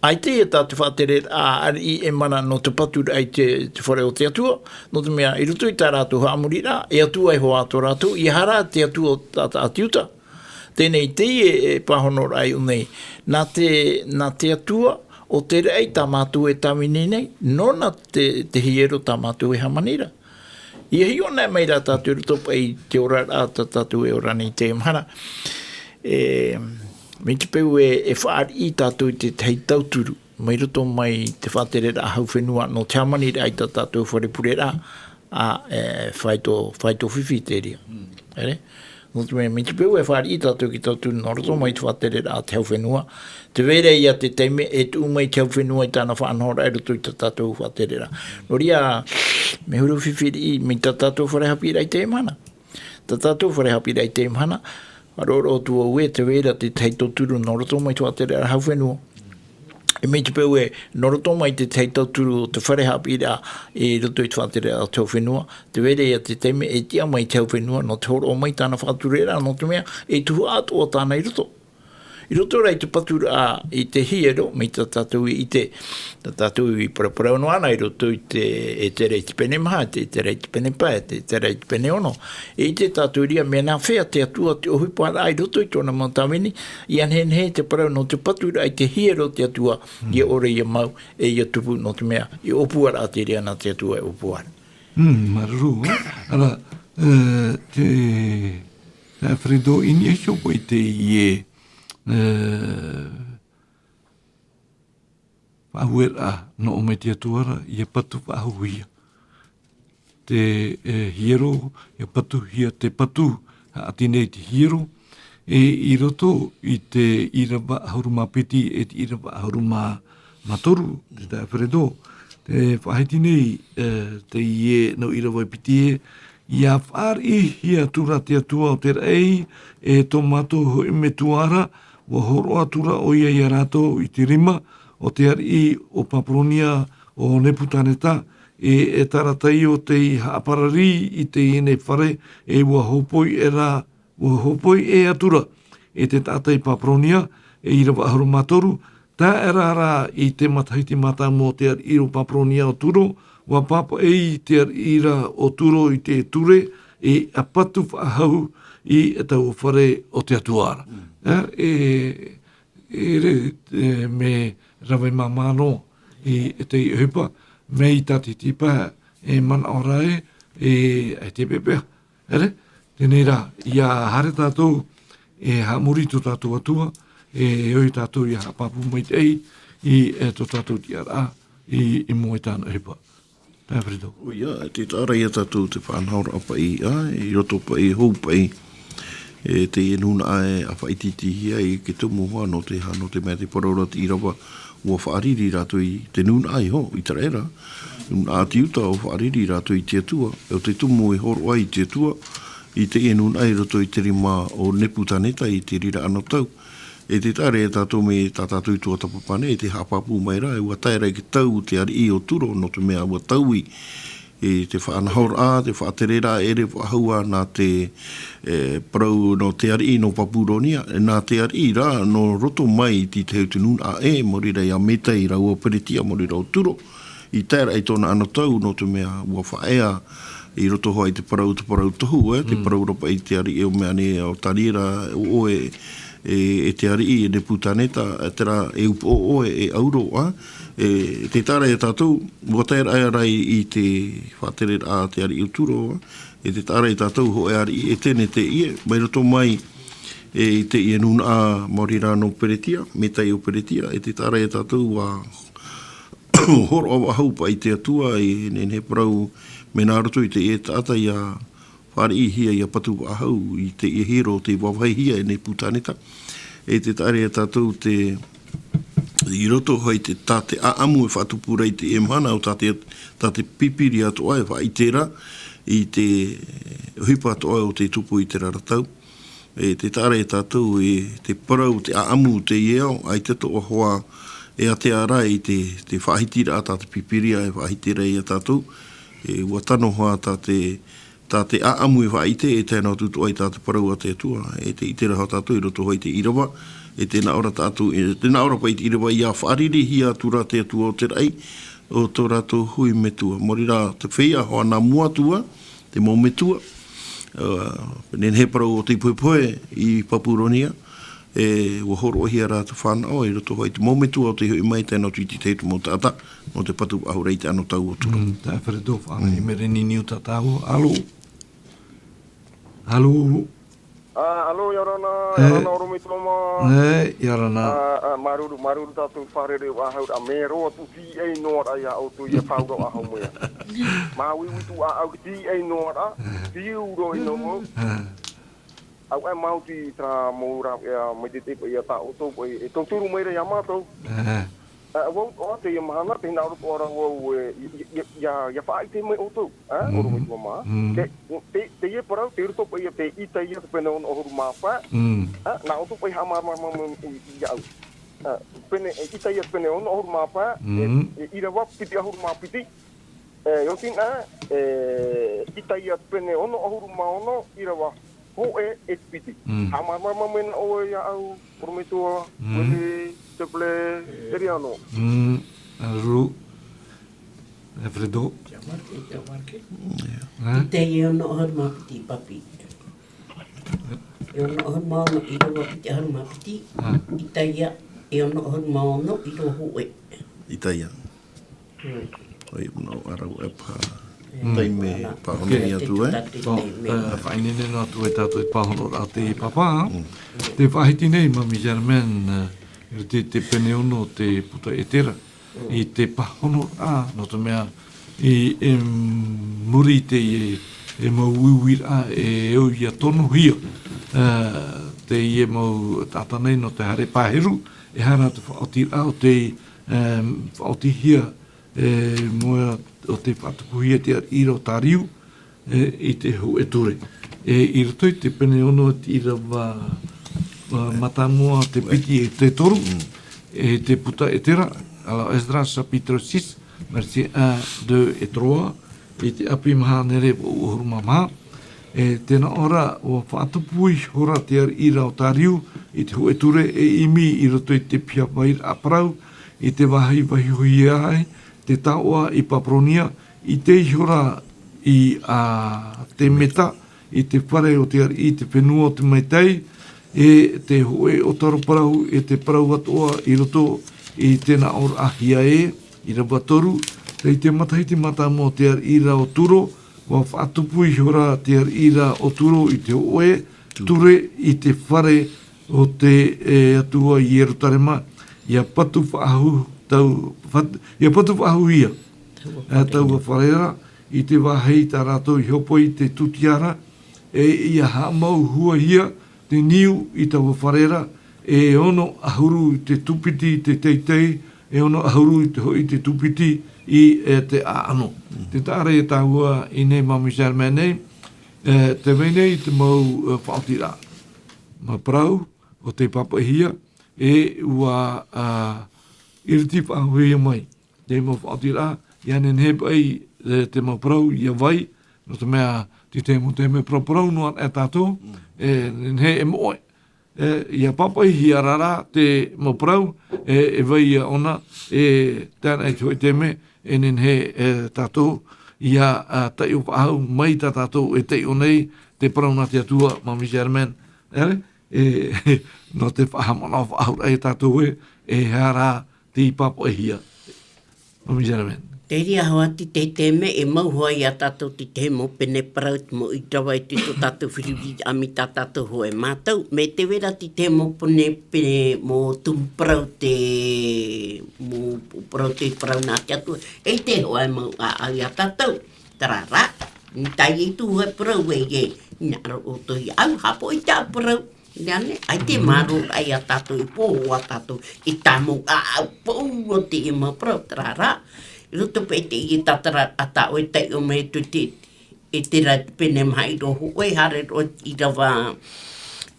ʻaita ia tā te faʻatereraʻa ariʻi e mana nō te paturaʻa i te, te fare o te Atua, nō te mea, i roto i tā rātou haʻamoriraʻa, e Atua iho ā tō rātou, ʻeiaha rā te Atua o tā, tā ʻAti Iuta. Teie nei, teie e pāhonoraʻa i ʻō nei, nā te, nā te Atua ʻo te raʻi tā mātou e tāvini nei, nōna te, te hiero tā mātou e hāmani ra. ʻIa hiʻo anaʻe mai rā tātou i roto paʻi i te oraraʻa tā tātou e ora nei i teie mahana. E, mai te peu ē, e fāriʻi tātou i te tahi tauturu, mai roto mai te faʻatereraʻa hau fenua, nō te hāmaniraʻa i tā tātou fare pureraʻa, ā, e, faito, faito fifi te reira. Mm. ʻEre? Nō te mea, mai te peu e fāriʻi tātou ki tauturu nō roto mai te faʻatereraʻa a te hau fenua, tē vai ra ia te taime e tuʻu mai te hau fenua i tāna faʻanahoraʻa i roto i tā tātou faʻatereraʻa. Nō reira, mea huru fifi riʻi, mai tā tātou fare haʻapiʻiraʻa i teie mahana. Tā tātou fare haʻapiʻiraʻa i teie mahana, faʻaroʻo atu vau ē, tē vai ra te tahi tauturu nō roto mai te faʻatereraʻa hau fenua. E mai te peu ē, nō roto mai te tahi tauturu o te fare haʻapiʻiraʻa i roto i te faʻatereraʻa o te hau fenua, tē vai ra ia te taime e tiʻa mai te hau fenua, nō te hōroʻa mai tāna faʻatureraʻa, nō te mea, e tuhaʻa atoʻa tāna i roto. I roto rā i te paturaʻa i te hiero, mai tā tātou i ʻite, tā tātou i paraparau noa ana i roto i te, e tērā i te pene maha, e tērā i te pene pae, e tērā i te pene ono. E ʻite tātou i reira, mea nā hea te Atua te ʻohiparaʻa i roto i tōna mau tāvini, ʻia nehenehe te parau nō te paturaʻa i te hiero o te Atua, ʻia ʻore, ʻia mau, e ʻia tupu, nō te mea, e ʻōpuaraʻa te reira nā te Atua e ʻōpua ra. Mm, māuruuru, ā. Ara, e, te, te Alfredo, i niʻa iho paʻi teie, e, faʻahueraʻa nō ʻō mai te Atua ra, ʻia patu faʻahouhia. Te, e, hiero, ʻia patuhia te patu, haʻati nei te hiero, e i roto i te ʻīrava ʻahuru mā piti, e te ʻīrava ʻahuru mā, mā toru, te taeaʻe Alfredo, tē faʻahiti nei, e, teie nau ʻīrava e piti ē, ʻia fāriʻihia atura te Atua o te raʻi, e tō mātou hoʻi metua ra, ʻua hōroʻa atura ʻoia ia rātou i te rima o te ariʻi o Papuronia, ʻo Nepukaneta, e, e tarataiʻo tei haʻaparari i teie nei fare, e ʻua hōpoi ʻē rā, ʻua hōpoi ʻē atura, e te taʻata i Papuronia, e ʻīrava ʻahuru mā toru, tae ra rā i te matahiti mātāmua o te ariʻi o Papuronia ʻo Turo, ʻua pāpaʻi te ariʻi ra ʻo Turo i te ture, e ʻia patu faʻahou i taua fare o te Atua ra. Mm. E, e, e re, e, mea rave māmā noa i te ʻohipa, mai tā te tipa, e manaʻo ra ē, e, e te pēpēha. Ere, teie rā, ʻia haere tātou, e haʻamori tō tātou Atua, e ʻoia tātou ʻia haʻapāpū maitaʻi, i, e tō tātou tiʻaraʻa, i, i mua i tāna ʻohipa. Taeaʻe Alfredo. ʻOia, tē taʻa ra ia tātou te faʻanahoraʻa paʻi, ā, i roto paʻi, hou paʻi, e teie nūnaʻa e faʻaʻitiʻitihia i te tumu hoa nō te aha, nō te mea te parau ra te ʻīrava, ʻua fāriʻi rātou i te nūnaʻa iho, ʻĪteraʻera, nūnaʻa ʻāti Iuta, ʻua fāriʻi rātou i te Atua, ʻo te tumu e hōroʻa i te Atua, i teie nūnaʻa i roto i te rima o Nepukaneta i te reira anotau. E tē taʻa ra ia tātou mai tā tātou i tuatāpapa nei, e tē haʻapāpū mai ra, ʻua tae ra i te tau te ariʻi o Turo, nō te mea ʻua taui, e te faʻanahoraʻa, te faʻatereraʻa, ʻere faʻahou ā nā te, e, parau nō te ariʻi nō Papuronia, nā te ariʻi rā, nō roto mai i te tahi o te nūnaʻa ʻē, maori rā ia Metai rāua ʻo Peretia, maori rā ʻo Turo, i tae ra i tōna anotau, nō te mea ʻua faʻaea, i roto hoʻi i te parau, te parau tohu, e, te parau ra paʻi te ariʻi ʻo mea nei, ʻo Taniera, ʻo ʻoe, e, e te ariʻi, e Nepukaneta, e terā, e upoʻo ʻoe, e ʻauro, ā, e, tē taʻa ra ia tātou, ʻua tae ra ia rā i, i te faʻatereraʻa a te ariʻi o Turo, ā, e tē taʻa ra ia tātou hōʻē ariʻi Eteneteʻie, mai roto mai, e, i teie nūnaʻa maori rā nō Peretia, Metai ʻo Peretia, e tē taʻa ra ia tātou ʻua hōroʻa faʻahou paʻi te Atua, i nehenehe parau, mea nā roto i teie taʻata ʻia fāriʻihia ʻia patu faʻahou i teie hiero tei vāvāhihia e Nepukaneta. E tē taʻa ra ia tātou te, i roto hoʻi te, tā te ʻāʻamu e faʻatupu ra i teie mahana, ʻo tā te, tā te Pīpīria atoʻa e faʻaʻite ra i te ʻohipa atoʻa o tei tupu i terā ra tau. E tē taʻa ra ia tātou, e te parau, te ʻāʻamu, teie ao, ʻaita atoʻa hoʻi e ātea ra i te, te faʻahitiraʻa tā te Pīpīria e faʻahiti ra ia tātou. E ʻua tano hoʻi tā te, tā te ʻāʻamu e faʻaʻite, e tae noa atu atoʻa i tā te parau a te Atua, e tē ʻite ra hoʻi tātou i roto hoʻi i te ʻīrava, e tē nā ʻō ra tātou, e tē nā ʻō ra paʻi te ʻīrava ʻia fāriʻihia atura te Atua o te raʻi, ʻo tō rātou hoʻi metua. Maori rā, te feiā hoʻi nā mua atu ā, te mau metua, ā, nehenehe parau ʻo tei pohepohe i Papuronia, e, ʻua hōroʻahia rā te fānaʻo, i roto hoʻi i te mau metua ʻo tei hoʻi mai, tae noa atu i te tahi o te mau taʻata, nō te patu faʻahou ra i te anotau o Turo. Mm, taeaʻe Alfredo, faʻaʻite mai ra i niʻa i tā tāua, alo? Alo? Ā, alo, ʻia ora na, ʻia ora na, ʻorometua mā. E, ʻia ora na. Ā, ā, māuruuru, māuruuru tātou fārerei faʻahou ra, mea roa atu tīaʻi noa ra ia ʻoutou ʻia faʻaura faʻahou mai. Māuiui tū ʻāʻau tīaʻi noa ra, fiu roa i noa. Ā. Au e mau tī terā mau rāveʻa, ā, mai te tepa ia tā ʻoutou, e, e tauturu mai ra ia mātou. Ā. Ā, vau atoʻa teie mahana, tē hinaʻaro atoʻa ra vau, e, ʻia, ʻia, ʻia, ʻia faʻaʻite mai ʻoutou, ā, ʻorometua mā. Mm. Te, te, teie parau, tei roto paʻi ia te Isaia te pene ono ʻahuru mā pae. Mm. Ā, nā ʻoutou paʻi haʻamāramarama mai i, i, iāʻu. ā, pene, e, Itaia pene ono ʻahuru mā pae, e, Mm. e, ʻīrava piti ʻahuru mā piti. E, ʻo tīnā, e, Itaia pene ono ʻahuru mā ono, ʻīrava hōʻē e piti. Mm. Haʻamāramarama mai na ʻoe iāʻu, ʻorometua, Mm. Ueli, Tepele, Teriano. Mm. Aruru. Alfredo. Ā? Itaia e ono ʻahuru mā piti, papi. E ono ʻahuru mā ono, ʻīrava piti ʻahuru mā piti. Ā. Itaia e ono ʻahuru mā ono, ʻīrava hōʻē. Itaia. Mm. ʻOia, manaʻo ʻāraʻa e paha Mm. taime Ana. pāhono Ok. atu, e? Te tū tātou Bon, taime. ā, faʻaineine noa atu e tātou i te pāhonoraʻa o te pāpā. Mm. Tē faʻahiti nei Māmī Germaine, ā, i roto i te pene ono o te puta Etera. Mm. I te pāhonoraʻa, nō te mea, i, i muri i te, e, e mau uiuiraʻa, e au ia tonohia, ā, teie mau taʻata nei nō te haere pāheru, e aha rā te faʻaotiraʻa o te, ā, faʻaotihia, e, mua o te faʻatupuhia te ariʻi ra Ōtariu, e, i te hōʻē ture. E, i roto i te pene ono, te ʻīrava, ā, mātāmua, te piti e te toru, Mm. e te puta Etera, alors Esdras chapitre six, versets un, deux et trois, i te ʻāpī maha hānere vaʻu ʻahuru mā maha, e tē nā ʻō ra, ʻua faʻatupu ihora te ariʻi ra Ōtariu i te hōʻē ture, e ʻimi i roto i te piha vairaʻa parau, i te vāhi vaihohia ai te taoʻa i Papuronia, i te ihora i, ā, te meta, i te fare o te ariʻi i te fenua o te maitaʻi, e te hōʻē ʻōtaro parau, e te parau atoʻa i roto i te nāʻōraʻahia ē, ʻīrava toru, tei te matahiti mātāmua o te ariʻi ra o Turo, ʻua faʻatupu ihora te ariʻi ra o Turo i te hōʻē ture i te fare o te, e, Atua i Ierutarema, ʻia patu faʻahou tau, fat-, ʻia patu faʻahouhia, Taua ā, fare. taua fare ra, i te vāhi tā rātou i hōpoi i te tūtia ra, e ʻia haʻamauhuahia te niu i taua fare ra, e ono ʻahuru te tūpiti i te teitei, e ono ʻahuru i te hoʻi te tūpiti i, e, te ʻāʻano. Mm. Tē taʻa ra ia tāua i nei Māmī Germaine nei, e, tē vai nei te mau, e, faʻaotiraʻa. Mau parau, ʻo tei pāpaʻihia, e ʻua, ā, ʻiriti faʻahouhia mai. Te mau faʻaotiraʻa, ʻia nehenehe paʻi, e, te mau parau, ʻia vai, nō te mea, tē tahi mau taime paraparau noa aʻe tātou, Mm. e nehenehe e moʻe. E, ʻia pāpaʻihia ra te mau parau, e, e vai ia ʻōna, e, tē nā ʻō i te hōʻē taime, e nehenehe, e, tātou, ʻia, ā, taiʻo faʻahou mai tā tātou e taiʻo nei, te parau nā te Atua, Māmī Germaine. E, e, nō te faʻahaʻamanaʻo faʻahou ra ia tātou ē, e aha rā tei pāpaʻihia. Māmī Germaine. Te reira hoʻi te, te, te mea e mau hoʻi ia tātou te, te mau pene parau, te mau ʻīrava i te tō tātou feruriraʻa mai tā tātou hoʻi mātou. Mai te reira te, te mau pene, pene, mau tumu parau te, mau parau te parau nā te Atua. E te hoʻi mau ʻāʻau ia tātou. Terā rā, i tae i tū hoʻi parau e, e, nā roto i au, haʻapoʻi tā parau. Ia nei, ʻaita e Mhm. mārō ai ia tātou, e pohe tātou, i tāmau ʻāʻau, pau o te mau parau, terā rā. I roto paʻi i te tātararaʻa tā ʻoe e taiʻo mai atu te, e terā pene maha ʻīrava hōʻē, haere roa ʻīrava,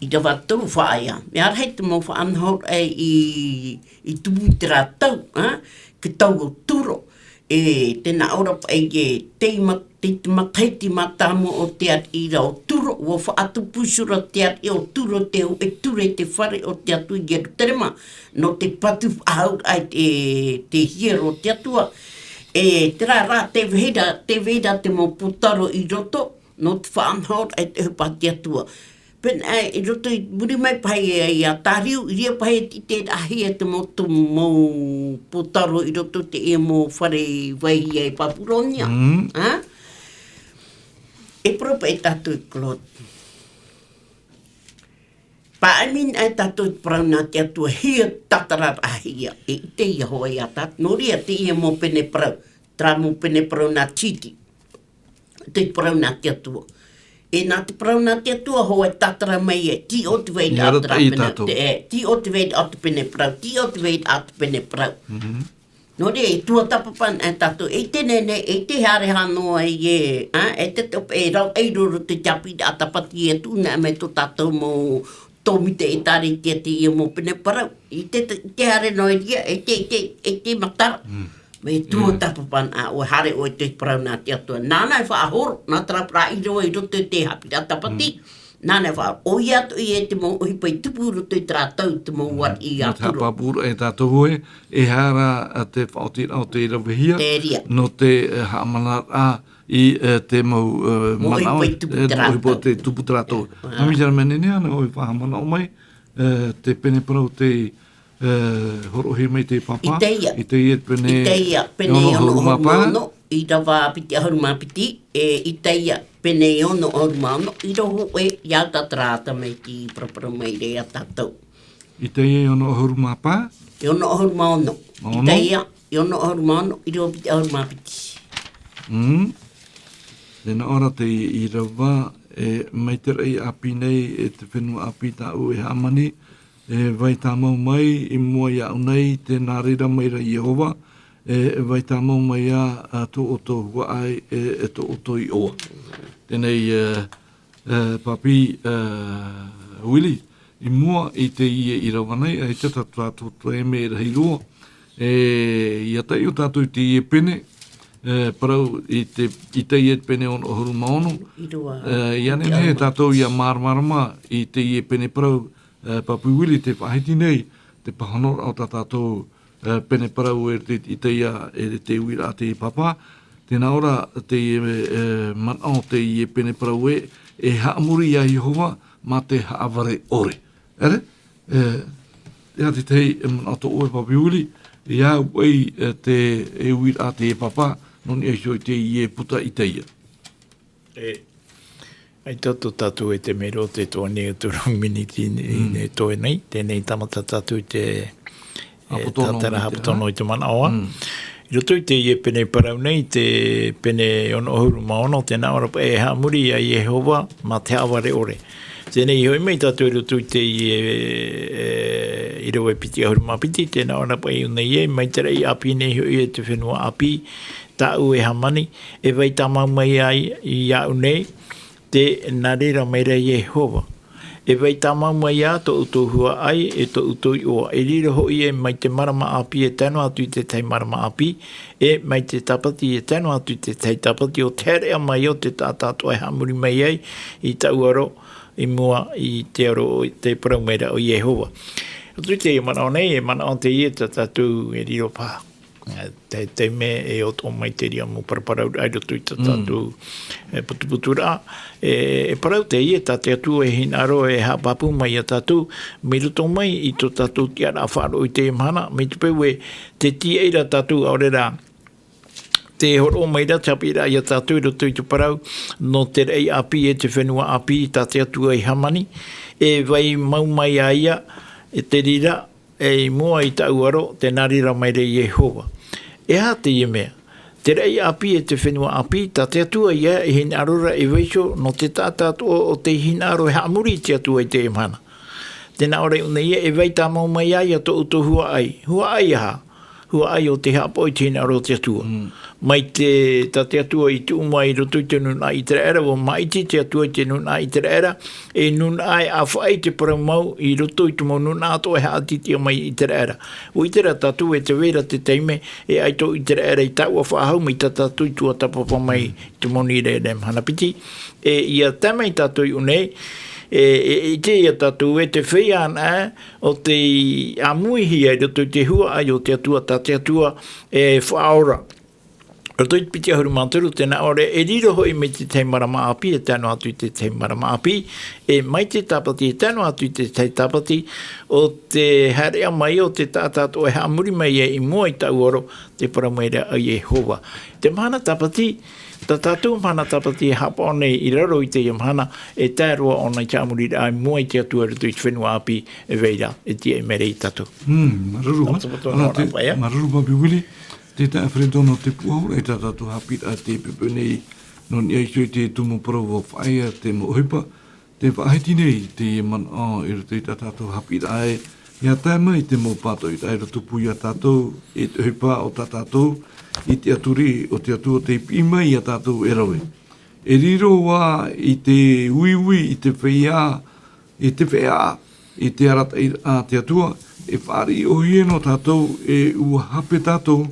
ʻīrava toru faʻaea. Mea rahi te mau faʻanahoraʻa i, i tumu i terā tau, ā, te tau o Turo. E, tē nā ʻō ra paʻi ē, tei ma-, tei te matahiti mātāmua o te ariʻi ra o Turo, ʻua faʻatupu ihora te ariʻi o Turo, te hōʻē ture, te fare o te Atua i Ierutarema, nō te patu faʻahou ai te, te hiero o te Atua. E, terā rā, tē vai ra, tē vai ra te mau pūtaro i roto, nō te faʻanahoraʻa i te ʻohipa a te Atua. Pēnei, i roto i muri mai paʻi ia, ia Tariu, i reira paʻi e tītauhia te mau, te mau pūtaro i roto i te mau fare vaihi i Papuronia. Mm. Ā? E parau paʻi tātou Claude. Pāʻimi anaʻe tātou i te parau nā te Atua, ʻia tātararaʻahia, e ʻite ia hoʻi ia tātou. Nō reira teie mau pene parau, terā mau pene parau nā Titi. Te parau nā te Atua. E nā te parau nā te Atua, hoʻi e tātara mai e, tei ʻō te vai Nō ra ʻātara taʻi pene, tātou. te, e, tei ʻō te vai ʻātara pene parau, tei ʻō te vai ʻātara pene parau. Mhm. Nō reira, e tuatāpapa anaʻe tātou, e te nenei, e te haere hano ai e, ā, e te topa, e rau, e roro te tiapi, ā, tāpati e tū anaʻe mai tō tātou mau tōmite e tāretia te ia mau pene parau. I te, i te haere noa i reira, e te, e te, e te matara. Mm. Me tū o tā papa nā, ʻoe haere ʻoe te parau nā te Atua. Nāna e faʻahoro, nā terā parau i roto i roto i te haʻapiʻiraʻa tāpati. Mm. Nāna e faʻahoro, ʻoia atoʻa ia te mau ʻohipa i tupu i roto i terā tau, te mau uara i Nō te ʻātura. Haʻapāpūraʻa e tātou ē, e aha rā, ā, te faʻaotiraʻa o tei ravehia, Te reira. nō te, e, haʻamanaraʻa i, e, te mau, e, Mau manaʻo, ʻohipa i tupu e, terā mau ʻohipa tau. te tupu terā tau. Ah. Tami Jeremy, nehenehe ānei ʻoe e faʻahaʻamanaʻo mai, e, te pene parau tei, e, hōroʻahia mai te papa, I teie. i teie pene I teie, pene e ono ʻahuru mā pae. ono, ʻīrava piti ʻahuru mā piti, e, i teie, pene e ono ʻahuru mā ono, i roto hōʻē, ia tā terā tamaiti paraparau mai ra ia tātou. I teie e ono ʻahuru mā pae? E ono ʻahuru mā ono. Ono? I teie, e ono ʻahuru mā ono, ʻīrava piti ʻahuru mā piti. Mm. Tē nā ʻō ra te ʻīrava, e, mai te raʻi ʻāpī nei, e te fenua ʻāpī tāʻu e hāmani, e vai tāmau mai i mua iāʻu nei, tē nā reira mai ra Iehova, e, e vai tāmau mai ā, ā, tō ʻoutou huaʻai, e, e tō ʻoutou iʻoa. Teie nei, e, e, Papi, e, Willie, i mua i teie ʻīrava nei, ʻaita tā tātou taime e rahi roa, e, ʻia taiʻo tātou i teie pene, e, parau i te, i teie pene ono ʻahuru mā ono. ʻĪrava. E, ʻia nehenehe tātou ʻia māramarama i teie pene parau, e, Papi Willie, tē faʻahiti nei te pāhonoraʻa o tā tātou, e, pene parau e te, i teie, e te uiraʻa a te papa. Tē nā ʻō ra te, e, manaʻo o teie pene parau ē, e haʻamori iā Iehova mā te haʻavare ʻore. ʻEre, e, e aha te tahi, e, manaʻo tō ʻoe Papi Willie, e aha ai, e, te, e uiraʻa a te papa, nō niʻa iho i teie puta i teie. E, ʻaita tō tātou e te mero te toa nei o te toru miniti nei, Mm. nei toe nei, teie nei tāmata tātou i te, e, Haʻapoto noa tātara mai te haʻapoto noa i te manaʻo. Mm. I roto i teie pene parau nei, te pene ono ʻahuru mā ono, tē nā ʻō ra paʻi e haʻamori iā Iehova mā te haʻavare ʻore. Teie nei hoʻi mai tātou i roto i teie, e, ʻīrava piti ʻahuru mā piti, tē nā ʻō ra paʻi nei ē, mai te raʻi ʻāpī nei hoʻi e te fenua ʻāpī, tāʻu e hāmani, e vai tāmau mai ai iāʻu nei, tē nā reira mai ra Iehova. E vai tāmau mai ā tō ʻoutou huaʻai, e tō ʻoutou iʻoa. E riro hoʻi ē mai te marama ʻāpī e tae noa atu i te tahi marama ʻāpī, e mai te tāpati e tae noa atu i te tahi tāpati, ʻo te haereʻa mai o te taʻata atoʻa e haʻamori mai ai i taʻu aro, i mua i te aro o te parau mai ra o Iehova. Roto i teie manaʻo nei, e manaʻo teie tā tātou e riro paha. E, te, te mea e ʻoto mai te reira mau paraparau i roto i tā Mm. tātou, e, putuputuraʻa. E, e parau teie, tā te Atua e hinaʻaro e haʻapāpū mai iā tātou, mai roto mai i tō tātou tiʻaraʻa faʻaroʻo i teie mahana, mai te peu ē, tē tīaʻi ra tātou, ʻaore rā, tē hōroʻa mai ra te haʻapiʻiraʻa iā tātou i roto i te parau, nō te raʻi ʻāpī e te fenua ʻāpī, tā te Atua i hāmani, e vai mau mai ā ia, e te reira, e i mua i taʻu aro, tē nā reira mai ra Iehova. E aha teie mea? Te raʻi ʻāpī e te fenua ʻāpī, tā te Atua ïa e hinaʻaro ra e vaiiho nō te taʻata atoʻa ʻo tei hinaʻaro e haʻamori i te Atua i teie mahana. Tē nā ʻō ra iʻō nei ïa, e vai tāmau mai ā ia tō ʻoutou huaʻai. Huaʻai aha? Huaʻai ʻo tei haʻapaʻo i te hinaʻaro o te Atua. Mm. Mai te, tā te Atua i tuʻu mai i roto i te nūnaʻa ʻĪteraʻera, ʻua māʻiti te Atua i te nūnaʻa ʻĪteraʻera, e nūnaʻa e ʻāfaʻi i te parau mau i roto i te mau nūnaʻa atoʻa e haʻatītīʻa mai i ʻĪteraʻera. ʻUa ʻite ra tātou e tē vai ra te taime e ʻaito ʻĪteraʻera i taua faʻahou mai tā tātou i tuatāpapa mai i te moni i teie mahana piti. E, ʻia tae mai tātou iʻō nei, e, e, e ʻite ïa tātou e te feiā anaʻe ʻo tei ʻāmuihia i roto i te huaʻai o te Atua, tā te Atua e faʻaora. Roto i te piti ʻahuru mā toru, tē nā ʻō ra, e riro hoʻi mai te tahi marama ʻāpī, e tae noa atu i te tahi marama ʻāpī, e mai te tāpati, e tae noa atu i te tahi tāpati, ʻo te haereʻa mai o te taʻata atoʻa e haʻamori mai ai i mua i taʻu aro, tē parau mai ra ʻo Iehova. Te mahana tāpati, tā tātou mahana tāpati e haʻapaʻo nei i raro i teie mahana, e tae roa ʻōna i te haʻamoriraʻa i mua i te Atua i roto i te fenua ʻāpī, e vai ra, e tīaʻi mai ra ia tātou. Mm, māuruuru. Tāpatopoto Ana, nō te, rāpae, ā? Māuruuru, Papi Willie. Tē tae Alfredo nō te pūʻohu i tā tātou haʻapiʻiraʻa i teie poʻipoʻi nei, nō niʻa iho i te tumu parau ʻua faʻaea te mau ʻohipa, tē faʻahiti nei teie manaʻo i roto i tā tātou haʻapiʻiraʻa ē, ʻia tae mai te mau pātoʻiraʻa i rotopū ia tātou, i te ʻohipa o tā tātou, i te tiʻaturi o te Atua tei piʻi mai ia tātou e rave. E riro ā i te uiui, i te feiā, i te feiā, I te arataʻiraʻa a te Atua, e fāriʻi ʻohie nō tātou, e ʻua hape tātou,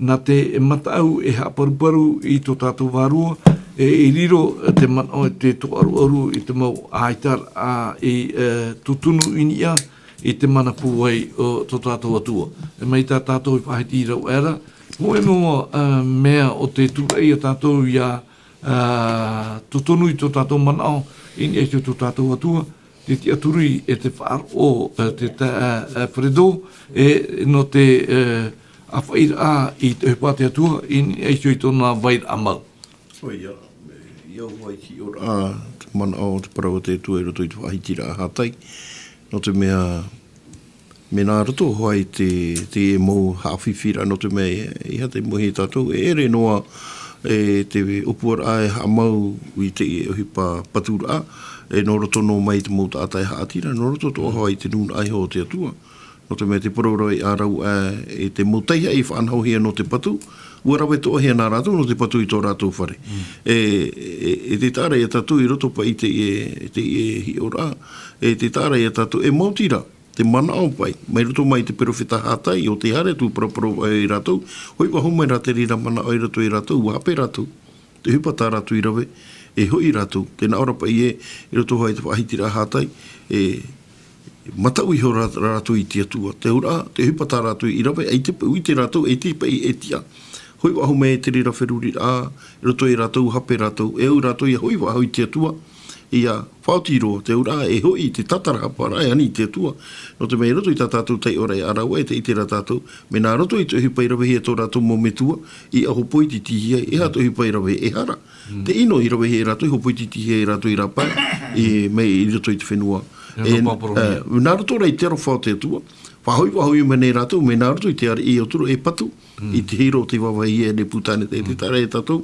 nā te mataʻu e haʻaparuparu i tō tātou vārua, e, i riro te manaʻo i te tōʻaruʻaru i te mau ʻaitaraʻa i, e, tūtunu i niʻa i te mana pūai o tō tātou Atua. E mai tā tātou i faʻahiti rau aʻera, hōʻē noa, e, mea o te tūraʻi a tātou ia, e, tūtunu i tō tātou manaʻo, i niʻa i tō tātou Atua, te tiʻaturi e te faʻaroʻo, e, te ta-, e, e, Fredo, e, nō te, e, ʻāfaʻiraʻa i te ʻohipa a te Atua, i niʻa iho i tōna vairaʻa mau. ʻOia, e, ia ʻua iti ʻoraʻa, te manaʻo, te parau a te Atua i roto i te faʻahitiraʻa Hātai. Nō te mea, mea nā roto hoʻi te, te mau haʻafifi ra, nō te mea, e, e aha te mohi tātou, e ʻere noa, e te ʻōpuaraʻa e haʻamau i te ʻohipa paturaʻa, e nō roto noa mai te mau taʻata e haʻati ra, nō roto atoʻa hoʻi te nūnaʻa iho o te Atua. Nō te mea te parau rave a rāua, e, e te mau taihaʻa i faʻanahohia nō te patu, ʻua rave atoʻahia nā rātou nō te patu i tō rātou fare. Mm. E, e, e te taʻa ra ia tātou i roto paʻi i te, e, te, e, hiʻoraʻa, e te taʻa ra ia tātou, e maoti rā, te manaʻo paʻi, mai roto mai i te perofeta Hātai, ʻo tē haere atu e paraparau ai ia rātou, hoʻi faʻahou mai rā te reira manaʻo i roto ia rātou, ʻua hape rātou, te ʻohipa tā rātou i rave, e hoʻi rātou, tē nā ʻō ra paʻi ē, i roto hoʻi i te faʻahitiraʻa Hātai, e, mataʻu iho rā, rātou i te Atua, te auraʻa, te ʻohipa tā rātou i rave, ʻaita paʻi, ʻua ʻite rātou, ʻaita paʻi e tiʻa. Hoʻi faʻahou mai te reira feruriraʻa, i roto ia rātou, hape rātou, e au rātou ia hoʻi faʻahou i te Atua, ia faʻaoti roa, te auraʻa, e hoʻi i te tātarahapa ra, e ani i te Atua. Nō te mea i roto i tā tātou taiʻoraʻa ia rāua, e te ʻite ra tātou, mea nā roto i te ʻohipa i ravehia e tō rātou mau metua, i hōpoitihia, e aha te ʻohipa i rave, e hara. Mm. Te ʻino i ravehia e rātou, i hōpoitihia e rātou i rāpae, i, mai i roto i te fenua. E, e, nā roto rā i te aroha o te Atua, faʻahoʻi, faʻahoʻi mai nei rātou, mea nā roto i te ariʻi o Turo e patu, Mm. i te hiro o te vāvāhi e Nepukaneta, e te Mm. taʻa ra ia tātou,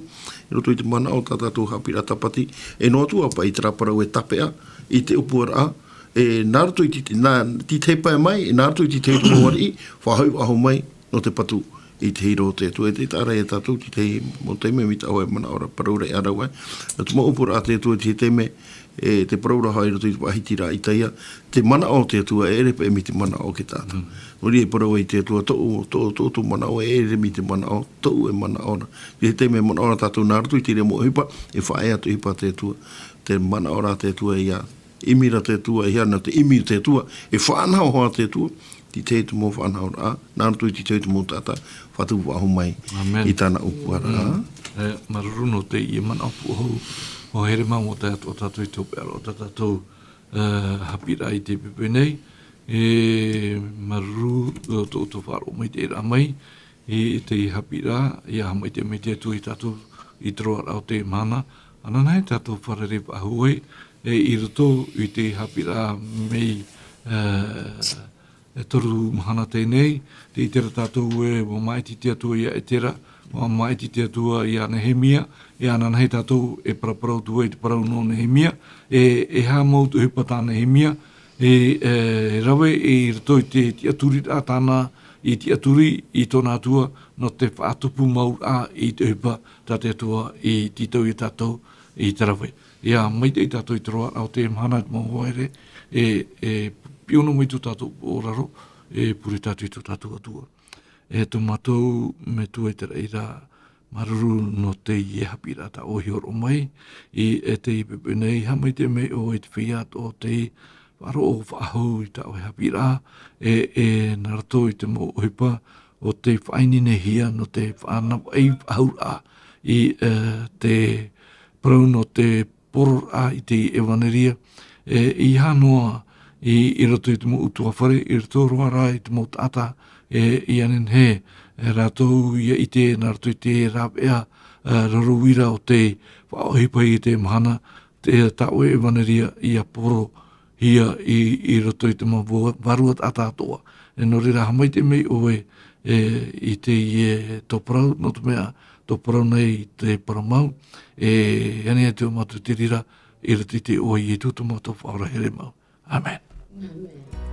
i roto i te manaʻo tā tātou haʻapiʻiraʻa tāpati, e noa atu ā paʻi terā parau e tāpeʻa, i te ʻōpuaraʻa, e nā roto i te, nā, te tahi pae mai, e nā roto i te tahi mau ariʻi, faʻahoʻi, faʻahoʻi mai, nō te patu i te hiro o te Atua, e te taʻa ra ia tātou, te tahi mau taime, mai tā ʻoe manaʻo ra, parau ra ia rāua. Nō te mau ʻōpuaraʻa a te Atua, te taime, e te parau ra hoʻi i roto i te faʻahitiraʻa Isaia, te manaʻo o te Atua, e ʻere paʻi mai te manaʻo o te taʻata. Mm. Nō reira e parau ai te Atua, tōʻu, tō, tō, tō manaʻo, e ʻere mai te manaʻo, tōʻu e manaʻo ra. Te taime e manaʻo ra tātou nā roto i te reira mau ʻohipa, e faʻaea te ʻohipa a te Atua, te manaʻo ra te Atua ia ʻimi ra te Atua, e hia ana te ʻimi te Atua, e faʻanaho hoʻi te Atua, te tahi te mau faʻanahoraʻa, nā roto i te tahi te mau taʻata, faʻatupu faʻahou mai Amen. I tāna ʻōpuaraʻa. Mm. E, māuruuru nō teie manaʻo pūʻohu, ʻua haere mau mau tae atu ā tātou i te hopeʻa roa o tā tātou, e, haʻapiʻiraʻa i teie poʻipoʻi nei, e, māuruuru, e, tō, tō faʻaroʻo mai i te ʻēraʻa mai, i te haʻapiʻiraʻa, ʻia haʻamaitaʻi mai te Atua ia tātou i te roaraʻa o teie mahana. Ananahi tātou fārerei faʻahou ai, e, i roto i te haʻapiʻiraʻa mai, e, e toru mahana teie nei, tē ʻite ra tātou ē, ʻua māʻiti te Atua ia Ezera, ʻua māʻiti te Atua ia Nehemia, e ananahi tātou e paraparau atu ai i te parau nō Nehemia, e, e aha mau te ʻohipa tā Nehemia, e, e rave i roto i te tiʻaturiraʻa tāna, i tiʻaturi i tōna Atua, nō te faʻatupu mau ra i te ʻohipa tā te Atua i tītau ia tātou i te rave. ʻIa maitaʻi tātou i te roaraʻa o teie mahana, te mau hoa here, e, e piʻo noa mai tō tātou ʻōrero, e pure tātou i tō tātou Atua. E tō mātou Metua i te raʻi ra, māuruuru nō teie haʻapiʻiraʻa tā ʻoe i hōroʻa mai, i, e teie poʻipoʻi nei, haʻamaitaʻi mai ʻoe i te feiā atoʻa o tei faʻaroʻo faʻahou i tā ʻoe haʻapiʻiraʻa, e, e nā roto i te mau ʻohipa o te faʻaineinehia nō te faʻanavaʻi faʻahou ra i, e, te parau nō te pororaʻa i te ʻevanelia, e, ʻeiaha noa i, i roto i te mau ʻutuāfare, i roto roa rā i te mau taʻata, e, ʻia nehenehe, e, rātou ʻia ʻite nā roto i te rāveʻa, e, raro uira o tei faʻaʻohipahia i teie mahana, te, tā ʻoe ʻevanelia ʻia porohia i, i roto i te mau vā-, vārua taʻata atoʻa. E nō reira, haʻamaitaʻi mai ʻoe, e, i teie tō parau, nō te mea, tō parau nei te parau mau, e, ani atu ā mātou i te reira, i roto i te iʻoa o Ietu tō mātou Faʻaora here mau. Amen. Amen.